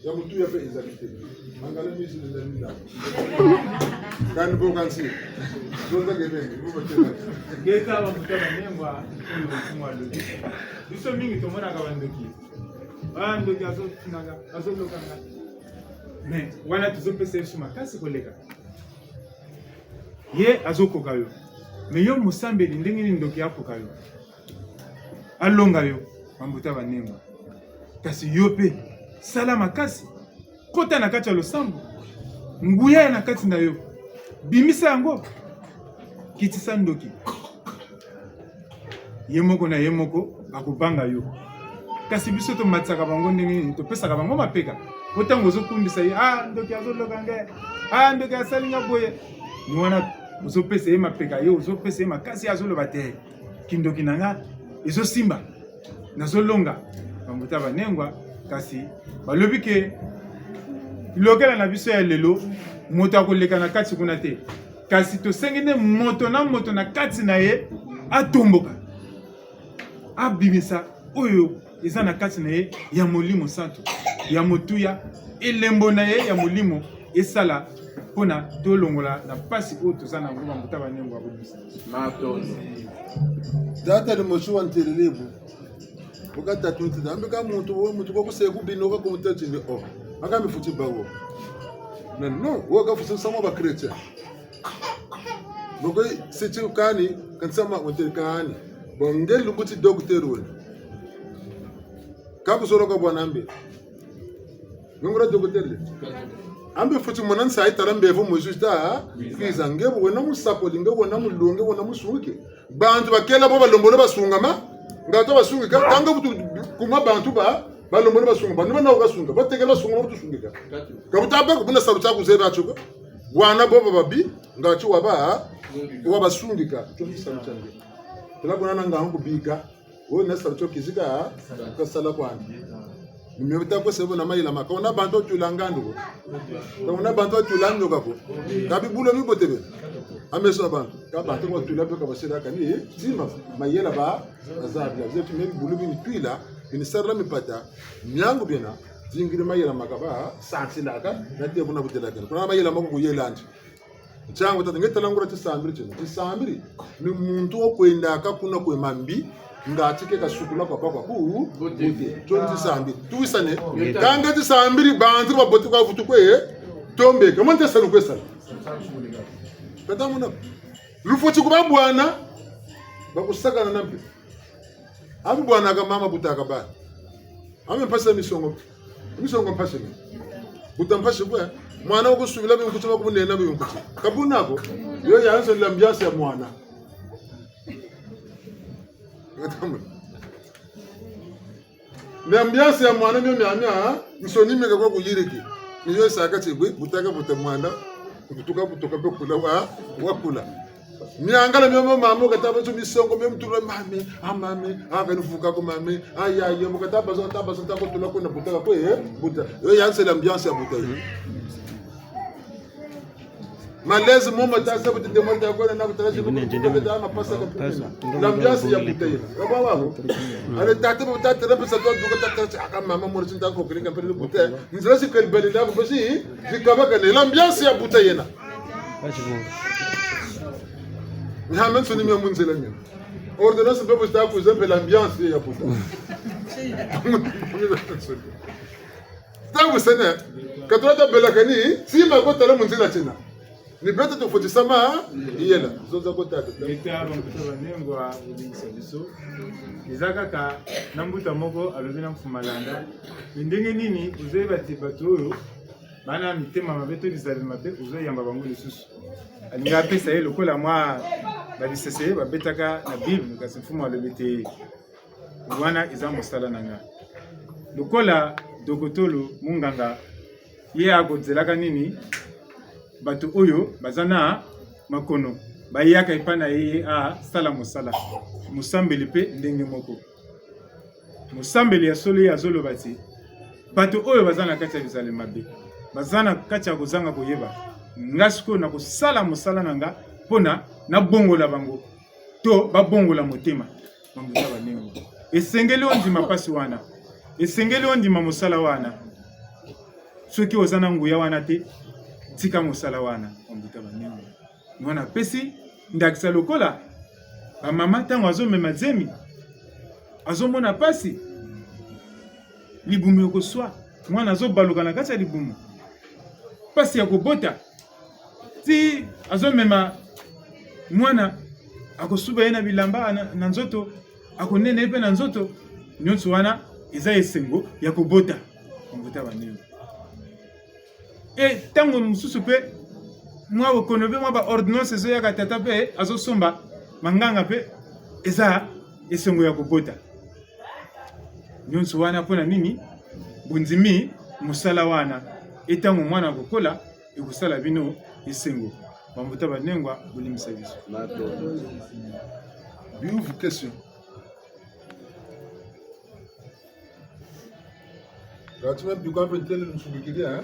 Ya motuya mpe ezali te. Mangala misu ezali ndambu. Kani bo kansi. Zonza kebeni, bo batela. Ngeta bambuta banengwa, oyo mfumu alobi. Biso mingi tomonaka bandoki. Ah, ndoki azofinaka, azolokanga. Mais wana tozopesa Yesu makasi koleka. Ye azokoka yo. Mais yo mosambeli, ndenge nini ndoki akoka yo? Alonga yo, bambuta banengwa. Kasi yo mpe, sala makasi. Kota na kati ya losambo. Nguya ya na kati na yo. Bimisa yango. Kitisa ndoki. Ye moko na ye moko akobanga yo. Kasi biso tomatisaka bango ndenge nini? Topesaka bango mapeka. Po ntango ozokumbisa ye, ah, ndoki azoloka nge. Ah, ndoki asali nga boye. Ni wana ozopesa ye mapeka, yo ozopesa ye makasi, azoloba te, kindoki na nga ezosimba. Nazolonga. Bambuta banengwa, kasi balobi ke bilokela na biso ya lelo, moto akoleka na kati kuna te. Kasi tosengi nde moto na moto na kati na ye atomboka. Abimisa oyo eza na kati na ye ya Molimo Santu, ya motuya, elembo na ye ya molimo esala mpo na tolongola na mpasi oyo toza na yango, bambuta banengwa, abimisa. Matondo. Tata ni mosi wa ntelele bu. Buka tatu nti, ambi ka muntu, wo muntu kwa kuseku bino ka kumutati ni, oh. Aka mifweti bawo. Non, non, wo ka fweti samu ba chrétien. Boko siti kani, kansama wontele kani. Bon, nge lumbu ti docteur wena. Ka kuzolo ka bwana mbe. Nge nguria docteur le. Ambe fweti mona nsayi tala mbevo mosi ta kwiza, nge bu wena musakoli, nge wena mulongi, wena musungike. Bantu bakela bo balembolo basungama, nga ta basungika, kanga butu kuma bantu ba, balembolo basungama, ni bana basunga, batekela basungama butu sungika. Ka buta bâ ko buna salu tia kuzebi atio ko. Bwana bo bababi, nga ti waba, wabasungika, tio ni salu tia nge. Tela kuna na nga nku bika, wo na salu tio kizika, kasala kwandi. Ni mio bita kwe sebo na mayela ma, ka wena bantu batula ngandu ko. Ka wena bantu batula nioka ko. Ka bibulu bibote be. A meso ma bantu. Ka bantu batula mpe ka basila kani, tima, mayela ba, bazabila. Zetu me bibulu bini twila, bini sarila mipata, miangu biena, zingiri mayela ma ka basansilaka, na te kuna butelakene. Kuna mayela ma ku kuyela nti. Ntiangu tata, nge tala nguria tisambiri tiena. Tisambiri, ni muntu wo kwendaka kuna kwe mambi, nga ti ke kasukula kwa bakwa ku, bote. Tio ni tisambiri. Tuwisane. Ka nge tisambiri, bantu babote kwa vutu kwe, tombeke. Mo nte salu kwe sala. Kata mona. Lufweti kuba bwana, bakusakana na mpe. Abi bwana ka mama butaka bana. Ame mpasi ya misongo. Misongo mpasi ni. Buta mpasi kwe. Mwana wo kusubila binkuti, bakumunena binkuti. Ka buna ko. Yo ya nso l'ambiance ya mwana. Ngatamu. Ni ambiance ya mwana mio mia mia, nsoni meka kwa kuyiriki. Ni yo saka ti bwe, butaka buta mwana, butuka butuka mpe kula wa, wakula. Miangala mio mio mama, kata ba tio misongo, mio mutula mame, a mame, a kani vuka ko mame, a ya ya, mu kata bazo, kata bazo, ta ko tula ko na butaka kwe, eh, buta. Yo ya nse l'ambiance ya buta yo. Malaise mo mata sa buta de mo ta ko na buta, si ko buta, ma pasa ka pumina. L'ambiance ya buta yo. Ka ba wa ko. Ale tata, tata, tata, pesa to, duka tata, aka mama, mo ri sinta ko kiri ka pele buta. Nzila si keri bali la ko, si, si kabaka ne. L'ambiance ya buta yena. Nihame nsoni mia mu nzila mia. Ordonnance mpe bu zita kwiza mpe l'ambiance ya buta. Ntangu sene, ka tula tabelakani, tima ko tala mu nzila tina. Ni beto tufweti sa mayela. Zonza ko tata. Ngeta, bambuta banengwa, bolimbisa biso. Eza kaka na mbuta moko alobi na Mfumu Malanda. Ni ndenge nini ozoyeba ti bato oyo bana mitema mabe to bizaleli mabe, ozoyamba bango lisusu? Alingi apesa ye lokola mwa ba lisese babetaka na Bible, kasi Mfumu alobi te, wana eza mosala na nga. Lokola dokotolo, munganga, ye akozelaka nini? Bato oyo baza na makono, bayaka epai na ye, ye asala mosala. Mosambeli mpe ndenge moko. Mosambeli ya solo ye azoloba ti bato oyo baza na kati ya bizaleli mabe, baza na kati ya kozanga koyeba, nga sikoyo nakosala mosala na nga mpo na nabongola bango, to babongola motema. Bambuta banengwa, esengeli ondima mpasi wana, esengeli ondima mosala wana. Soki oza na nguya wana te, tika mosala wana, bambuta banengwa. Mwana apesi ndakisa lokola bamama, ntango azomema zemi, azomona mpasi, libumu ya koswa, mwana azobaluka na kati ya libumu, mpasi ya kobota, ti azomema mwana, akosuba ye na bilamba na, na nzoto, akonene ye mpe na nzoto. Nyonso wana eza esengo ya kobota. Bambuta banengwa. E, ntango mosusu mpe, mwa bokono mpe, mwa ba ordonnance ezoyaka, tata mpe azosomba, manganga mpe, eza esengo ya kobota. Nyonso wana mpo na nini? Bondimi mosala wana. E, ntango mwana akokola, ekosala bino esengo. Bambuta banengwa, bolimbisa biso. Biuvu question. Ngati me bikwa mpe ntele nsungikiri, eh?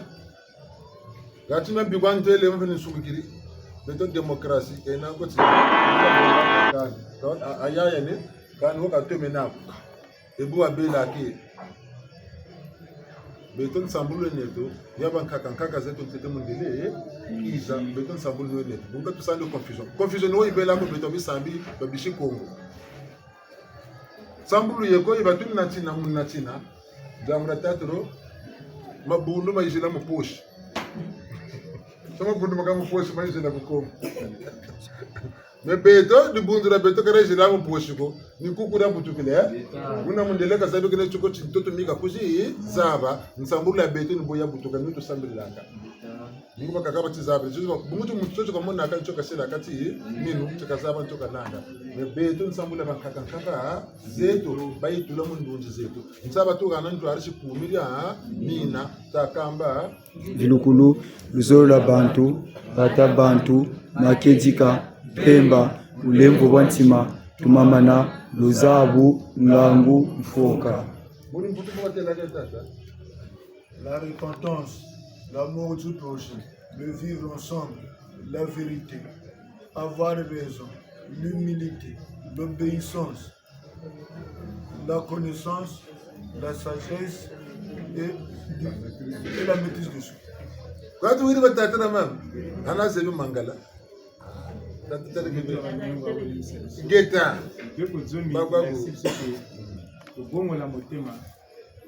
Ngati me bikwa ntele mpe nsungikiri. Beto démocratie, kena ko ti. Kani, a, a, ya, ya ne, kani wo katome nako. Ebu wabela ke. Beto nsambulu neto, ya bankaka, nkaka zeto ntete mundele, eh? Kiza, beto nsambulu neto. Bunga tusandi confusion. Confusion wo yibela ko beto bisambi, babisi Kongo. Nsambulu yeko, yi batuni na tina, muni na tina. Diambu dia tatolo, mabundu mayizila mu poche. Sa mabundu maka mu poche, mayizila ku Kongo. Mais beto, dibundu dia beto ka dizila mu poche ko, ni kuku dia butukila, eh? Muna mundele kazabi kena tio ko ti ntoto mi kakuzi zaba, nsambulu ya beto ni bo ya butuka, ni tusambililaka. Bungu bakaka bati zabila, tio ba, bungu ti muntu tio kamonaka, tio kasilaka ti minu, tio kazaba, tio kananga. Mais beto nsambulu ya bankaka, nkaka zeto, bayitula mu ndunzi zeto. Nsa batuka na ntwarisi kumiri, ah, mina, takamba. Vilukulu, luzolo lwa bantu, bata bantu, makedika, mpemba, bulemvo bwa ntima, tumamana, luzabu, ngangu, mfoka. Muni mputu kwa tela ke tata. La repentance, l'amour du prochain, le vivre ensemble, la vérité, avoir raison, l'humilité, l'obéissance, la connaissance, la sagesse et, et la maîtrise de soi. Kwa tuwiri batata na mama, ana zebi mangala. Tata, tata, ngeta. Ngeta. Baba, bo. Kobongola motema,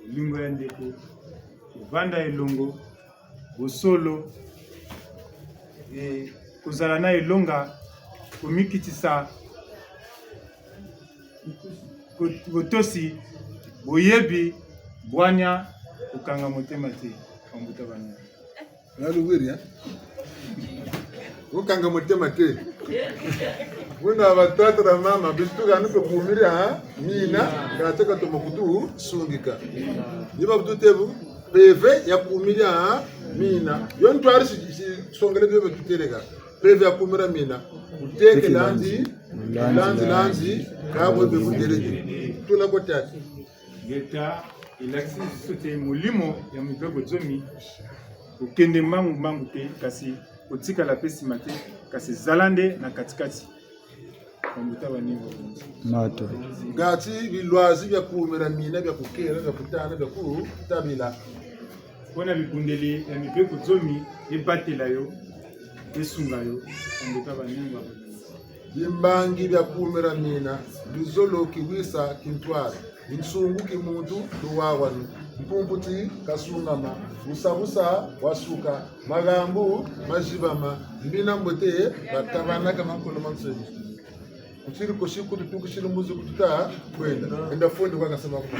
bolingo ya ndeko, kovanda elongo, bosolo, e, kozala na elonga, komikitisa, ko-, botosi, boyebi, bwanya, kokanga motema te, bambuta bana. Nani wiri, eh? Kokanga motema te. Buna batata na mama, bisu tuka ni mpe kumiri, ha? Mina, ngatu katomo kutusungika. Ni ba kutu tebu, mpeve ya kumiri, ha? Mina. Yo ntwari si, si songele bio betuteleka. Mpeve ya kumira mina. Kuteke landi, landi, landi, kabwe be kuteleke. Tuna ko tata. Ngeta, elakisi lisusu te molimo ya mibeko zomi, kokende mbangu-mbangu te, kasi kotikala mpe nsima te, kasi zala nde na katikati. Bambuta banengwa. Mato. Ngati bilwazi bia kumira mina, bia kukela, bia kutana, bia kutabila. Mpo na bibundeli ya mibeko zomi, ebatela yo, esunga yo, bambuta banengwa. Bimbangi bia kumira mina, luzolo, kiwisa, kintwari. Nsungu ki muntu luwawanu. Mpumputi kasungama. Busabusa wasuka. Magambu mazibama. Mbi na mbote bakabanaka mankolo ma nsoni. Kutiri kosi kututukisiri mbuzi kututa kwenda. Enda fondi kwa kasema kwa.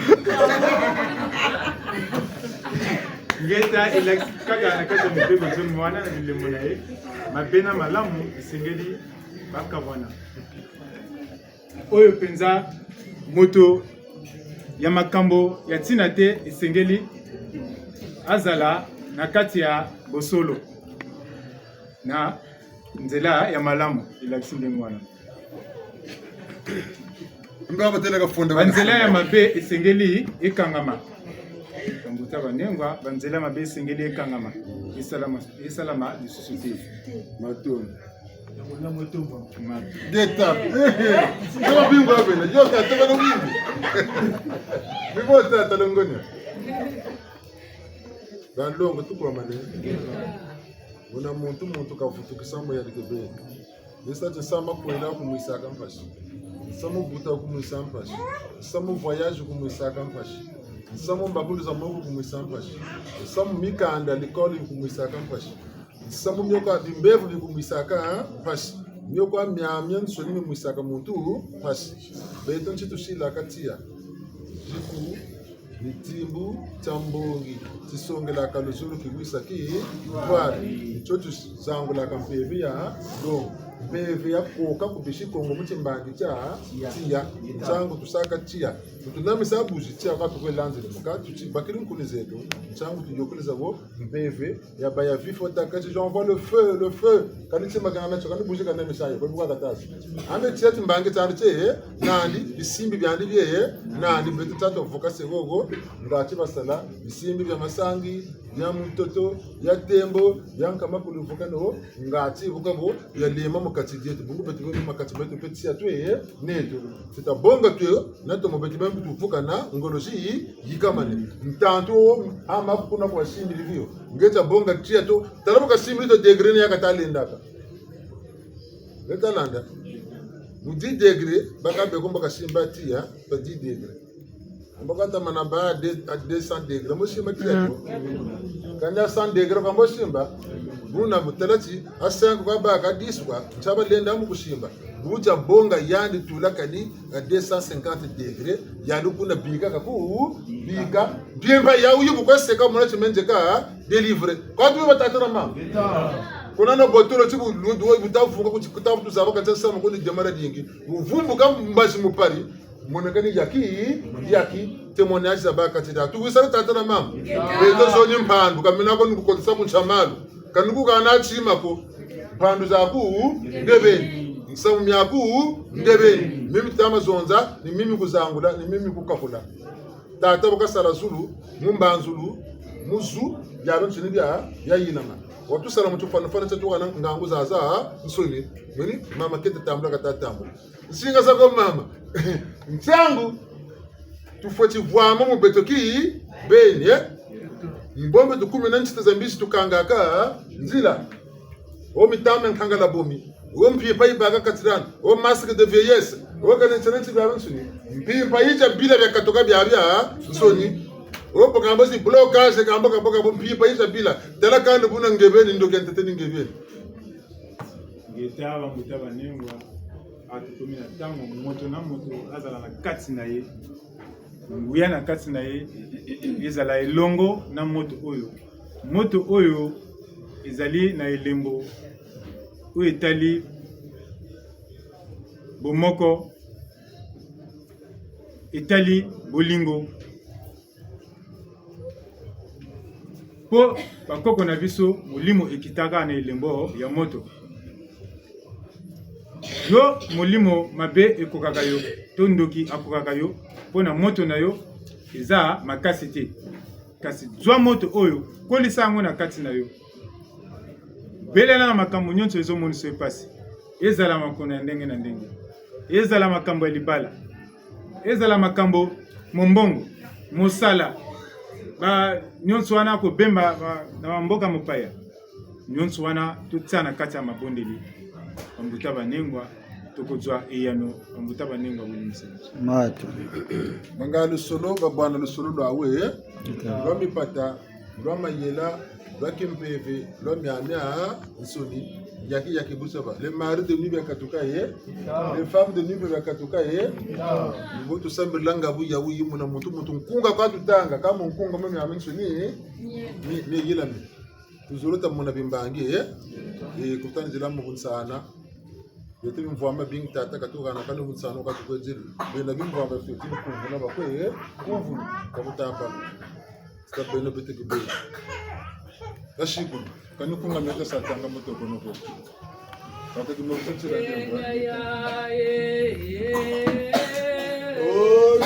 Ngeta elakisi kaka na kati ya mibeko zomi wana na bilembo na ye. Mabe na malamu esengeli bakabwana. Oyo mpenza moto ya makambo ya ntina te esengeli azala na kati ya bosolo na nzela ya malamu, elakisi ndenge wana. Mbe batelaka fonda. Banzela ya mabe esengeli ekangama. Bambuta banengwa, banzela ya mabe esengeli ekangama. Esalama, esalama lisusu te. Matondo. Mabe. Deta. Yo bingo abena, yo ka teka no bingo. Bibo tata longonya. Banlongo tukwamane. Muna muntu, muntu kavutukisa mu yandi kebeni. Nisa ti nsamu kwenda kumwisaka mpasi. Nsamu buta kumwisa mpasi. Nsamu voyage kumwisaka mpasi. Nsamu mbakulu za moko kumwisa mpasi. Nsamu mikanda, l'école kumwisaka mpasi. Nsamu mio kwa bimbevo bikumwisaka mpasi. Mio kwa miamia nsoni mimwisaka muntu mpasi. Beto nti tusilaka tiya. Ziku ni timbu tia mbongi, tisongelaka luzolo kiwisa ki ntwari. Ntsio tuzangulaka mpeve ya longo. Mpeve ya koka ku bisi Kongo mu timbangi tia tiya. Ntangu tusaka tiya, tutunamisa buzi tiya kwa tukwe lanzele muka, tutibakiri nkuni zeto. Ntangu tuyokele za wo mpeve ya baya vifo ta kati, j'envoie le feu, le feu. Kani tima kana natio, kani buzi kana misayo, kwa buka katasi. Ame tia timbangi tiandi tie, nandi, bisimbi biandi bie, nandi, beto tata vuka se gogo, ngati basala, bisimbi bia masangi, bia mutoto, bia tembo, bia nkama kulu vuka no, ngati vuka bo, bia lema mu kati dieto, bungu beto bo mu kati beto, beto tia twe, neto. Tita bonga twe, na tomo beto bambi tuvuka na ngolo zi yikamane. Ntantu wo, ama kuna kwa simbili bio. Nge tia bonga tiya to, tala bu kasimbili to degré ni ya katalendaka. Nge talanda. Mu dix degrés, baka beko mbo kasimba tiya, pa dix degrés. Mbo katamana ba à deux, à deux cents degrés, mbo simba tiya to. Kani à cent degrés, kwa mbo simba. Buna bu tala ti, à cinq kwa baka, à dix kwa, ntia balenda mu kusimba. Bu tia bonga yandi tula kani à deux cent cinquante degrés, yandi kuna bika kaku, bika. Mpimpa ya wuyu bu kwa seka mona ti menze ka délivré. Kwa tu batata na mama. Kuna na botolo ti bu lundu wo buta vuka kuti kuta vutu zaba kata sama kuni demara dingi. Buvumbuka mbazi mu pari. Mona kani yaki, yaki. Témoignage za baka ti da. Tu wisa tata na mama. Beto zo ni mpandu. Kamina ko ni kukotisa ku ntia malu. Kani kukana tima ko. Mpandu zaku, ndebeni. Nsamu miaku, ndebeni. Mimi tama zonza, ni mimi kuzangula, ni mimi kukakula. Tata bu kasala zulu, mu mbanzulu, mu zu, bia biansoni bia, bia yinama. Watusala mu tufwanafwana tia tuka na ngangu zazansoni. Mweni, mama kete tambula kata tambula. Nsinga za ko mama. Ntangu, tufweti vwama mu beto kibeni, eh? Mbombe tukumina ntita za mbizi tukangaka nzila. O mitambe nkangala bomi. O mpimpa yibaka katirana. O masque de vieillesse. O kane ntiana nti biabiansoni. Mpimpa yitia bila bia katoka biabiansoni. O bo kambo si blocage, kambo, kambo, kambo, mpimpa yitia bila. Tala kani buna ngebeni, ndoki ya ntete ni ngebeni. Ngeta, bambuta banengwa, awa tukomi na ntangu moto na moto azala na kati na ye. Nguya na kati na ye, ezala elongo na moto oyo. Moto oyo ezali na elembo oyo etali bomoko, etali bolingo. Po bakoko na biso, molimo ekitaka na elembo ya moto. Yo, molimo mabe ekokaka yo, to ndoki akokaka yo, po na moto na yo eza makasi te. Kasi zwa moto oyo, kolisa yango na kati na yo. Belela na makambo nyonso ezomonisa yo mpasi. Ezala makono ya ndenge na ndenge. Ezala makambo ya libala. Ezala makambo mombongo, mosala. Ba nyonso wana kobemba ba, na bamboka mopaya. Nyonso wana totia na kati ya mabondeli. Bambuta banengwa, Toko zwa eyano, mbuta banenga buni museni. Matu. Banga lusolo, babwana lusolo lwawe, lwa mipata, lwa mayela, lwa kimpeve, lwa miamiansoni, yaki yaki busaba. Les maris de nuit bakatuka ye, les femmes de nuit bakatuka ye. Mbo tusambila nga bu ya wuyi muna muntu, muntu nkunga kwa tutanga, kâ mu nkunga mu miamiansoni, mi, mi yilami. Tuzolo ta mona bimbangi, eh? Eh, kutani zila mu kunsana. Beto bimvwama bingi tata katuhana kani kunsana katukwezili. Bena bimvwama fioti ni kumvuna bakwe, eh? Kumvuna, kwa kutamba. Sita beno beto kibeli. Kashikulu, kani kunga meta satanga motoko noko. Bakati mo kutila. Zimbenga ya ye, oh,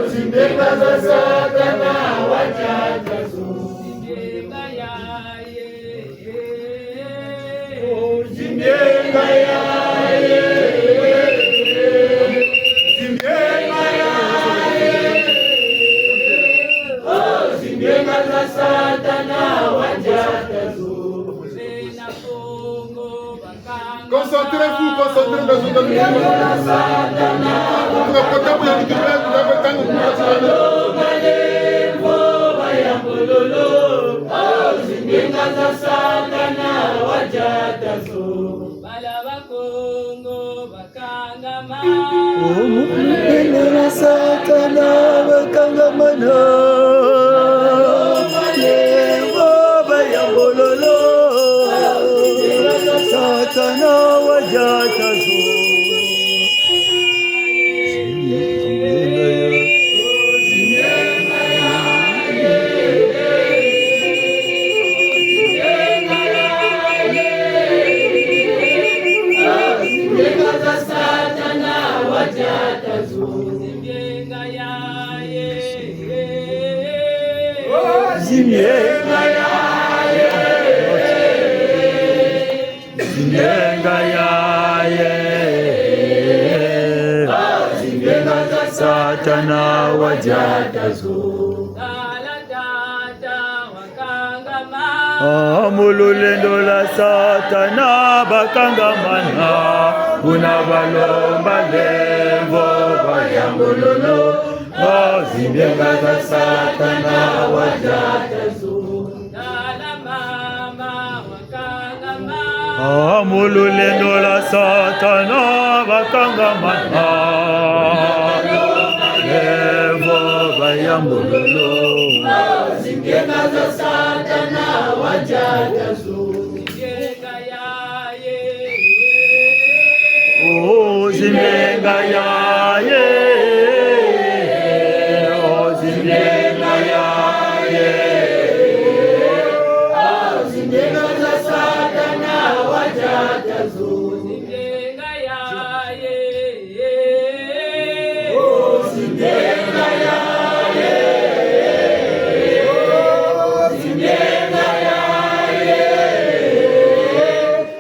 zimbenga za Satana, wadiata zo. Zimbenga ya ye, oh, zimbenga ya ye, zimbenga ya ye, oh, zimbenga za Satana, wadiata zo. Concentrez-vous, concentrez-vous, concentrez-vous. Tunakota mu ya dikipele, tunakota mu ya dikipele. Bala ba Kongo bakangama. Omu mupendela Satana bakangamana. Levo bayambololo. Satana wadiata zo. Zimbenga ya ye. Zimbenga ya ye. Zimbenga za Satana wadiata zo. Ah, mu lulendo lwa Satana bakangamana, buna balomba levo bayambululu. Ah, zimbenga za Satana wadiata zo. Ah, mu lulendo lwa Satana bakangamana, levo bayambululu. Zimbenga za Satana wadiata zo. Oh, zimbenga ya ye. Oh, zimbenga ya ye. Oh, zimbenga za Satana wadiata zo. Zimbenga ya ye. Oh, zimbenga ya ye. Oh, zimbenga ya ye.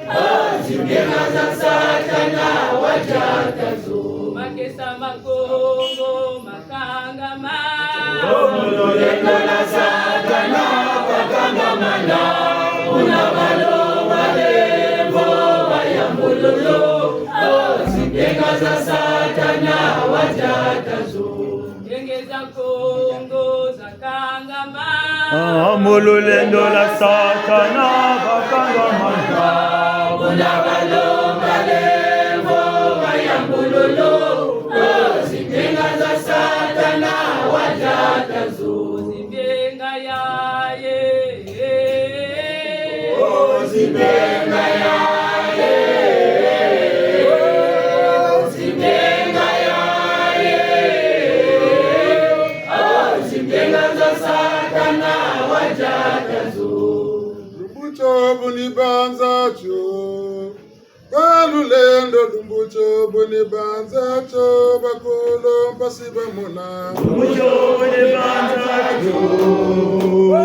Oh, zimbenga za Satana wadiata zo. Makesa ma Kongo makangama. Oh, mu lulendo lwa Satana bakangamana, buna balomba levo bayambululu. Oh, zimbenga za Satana wadiata zo. Ndenge za Kongo zakangama. Ah, mu lulendo lwa Satana bakangamana, buna balomba levo bayambululu. Oh, zimbenga za Satana wadiata zo. Zimbenga ya ye. Oh, zimbenga ya ye. Oh, zimbenga ya ye. Oh, zimbenga za Satana wadiata zo. Lumbu tio bu ni banza tio. Ba lulendo lumbu tio bu ni banza tio, bakulu mpasi bamona. Lumbu tio bu ni banza tio. Ba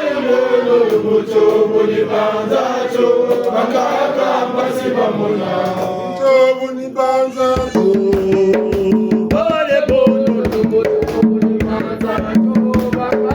lulendo lumbu tio bu ni banza tio, bakaka mpasi bamona. Tio bu ni banza tio. Ba lulendo lumbu tio bu ni banza tio, bakaka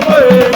Eh,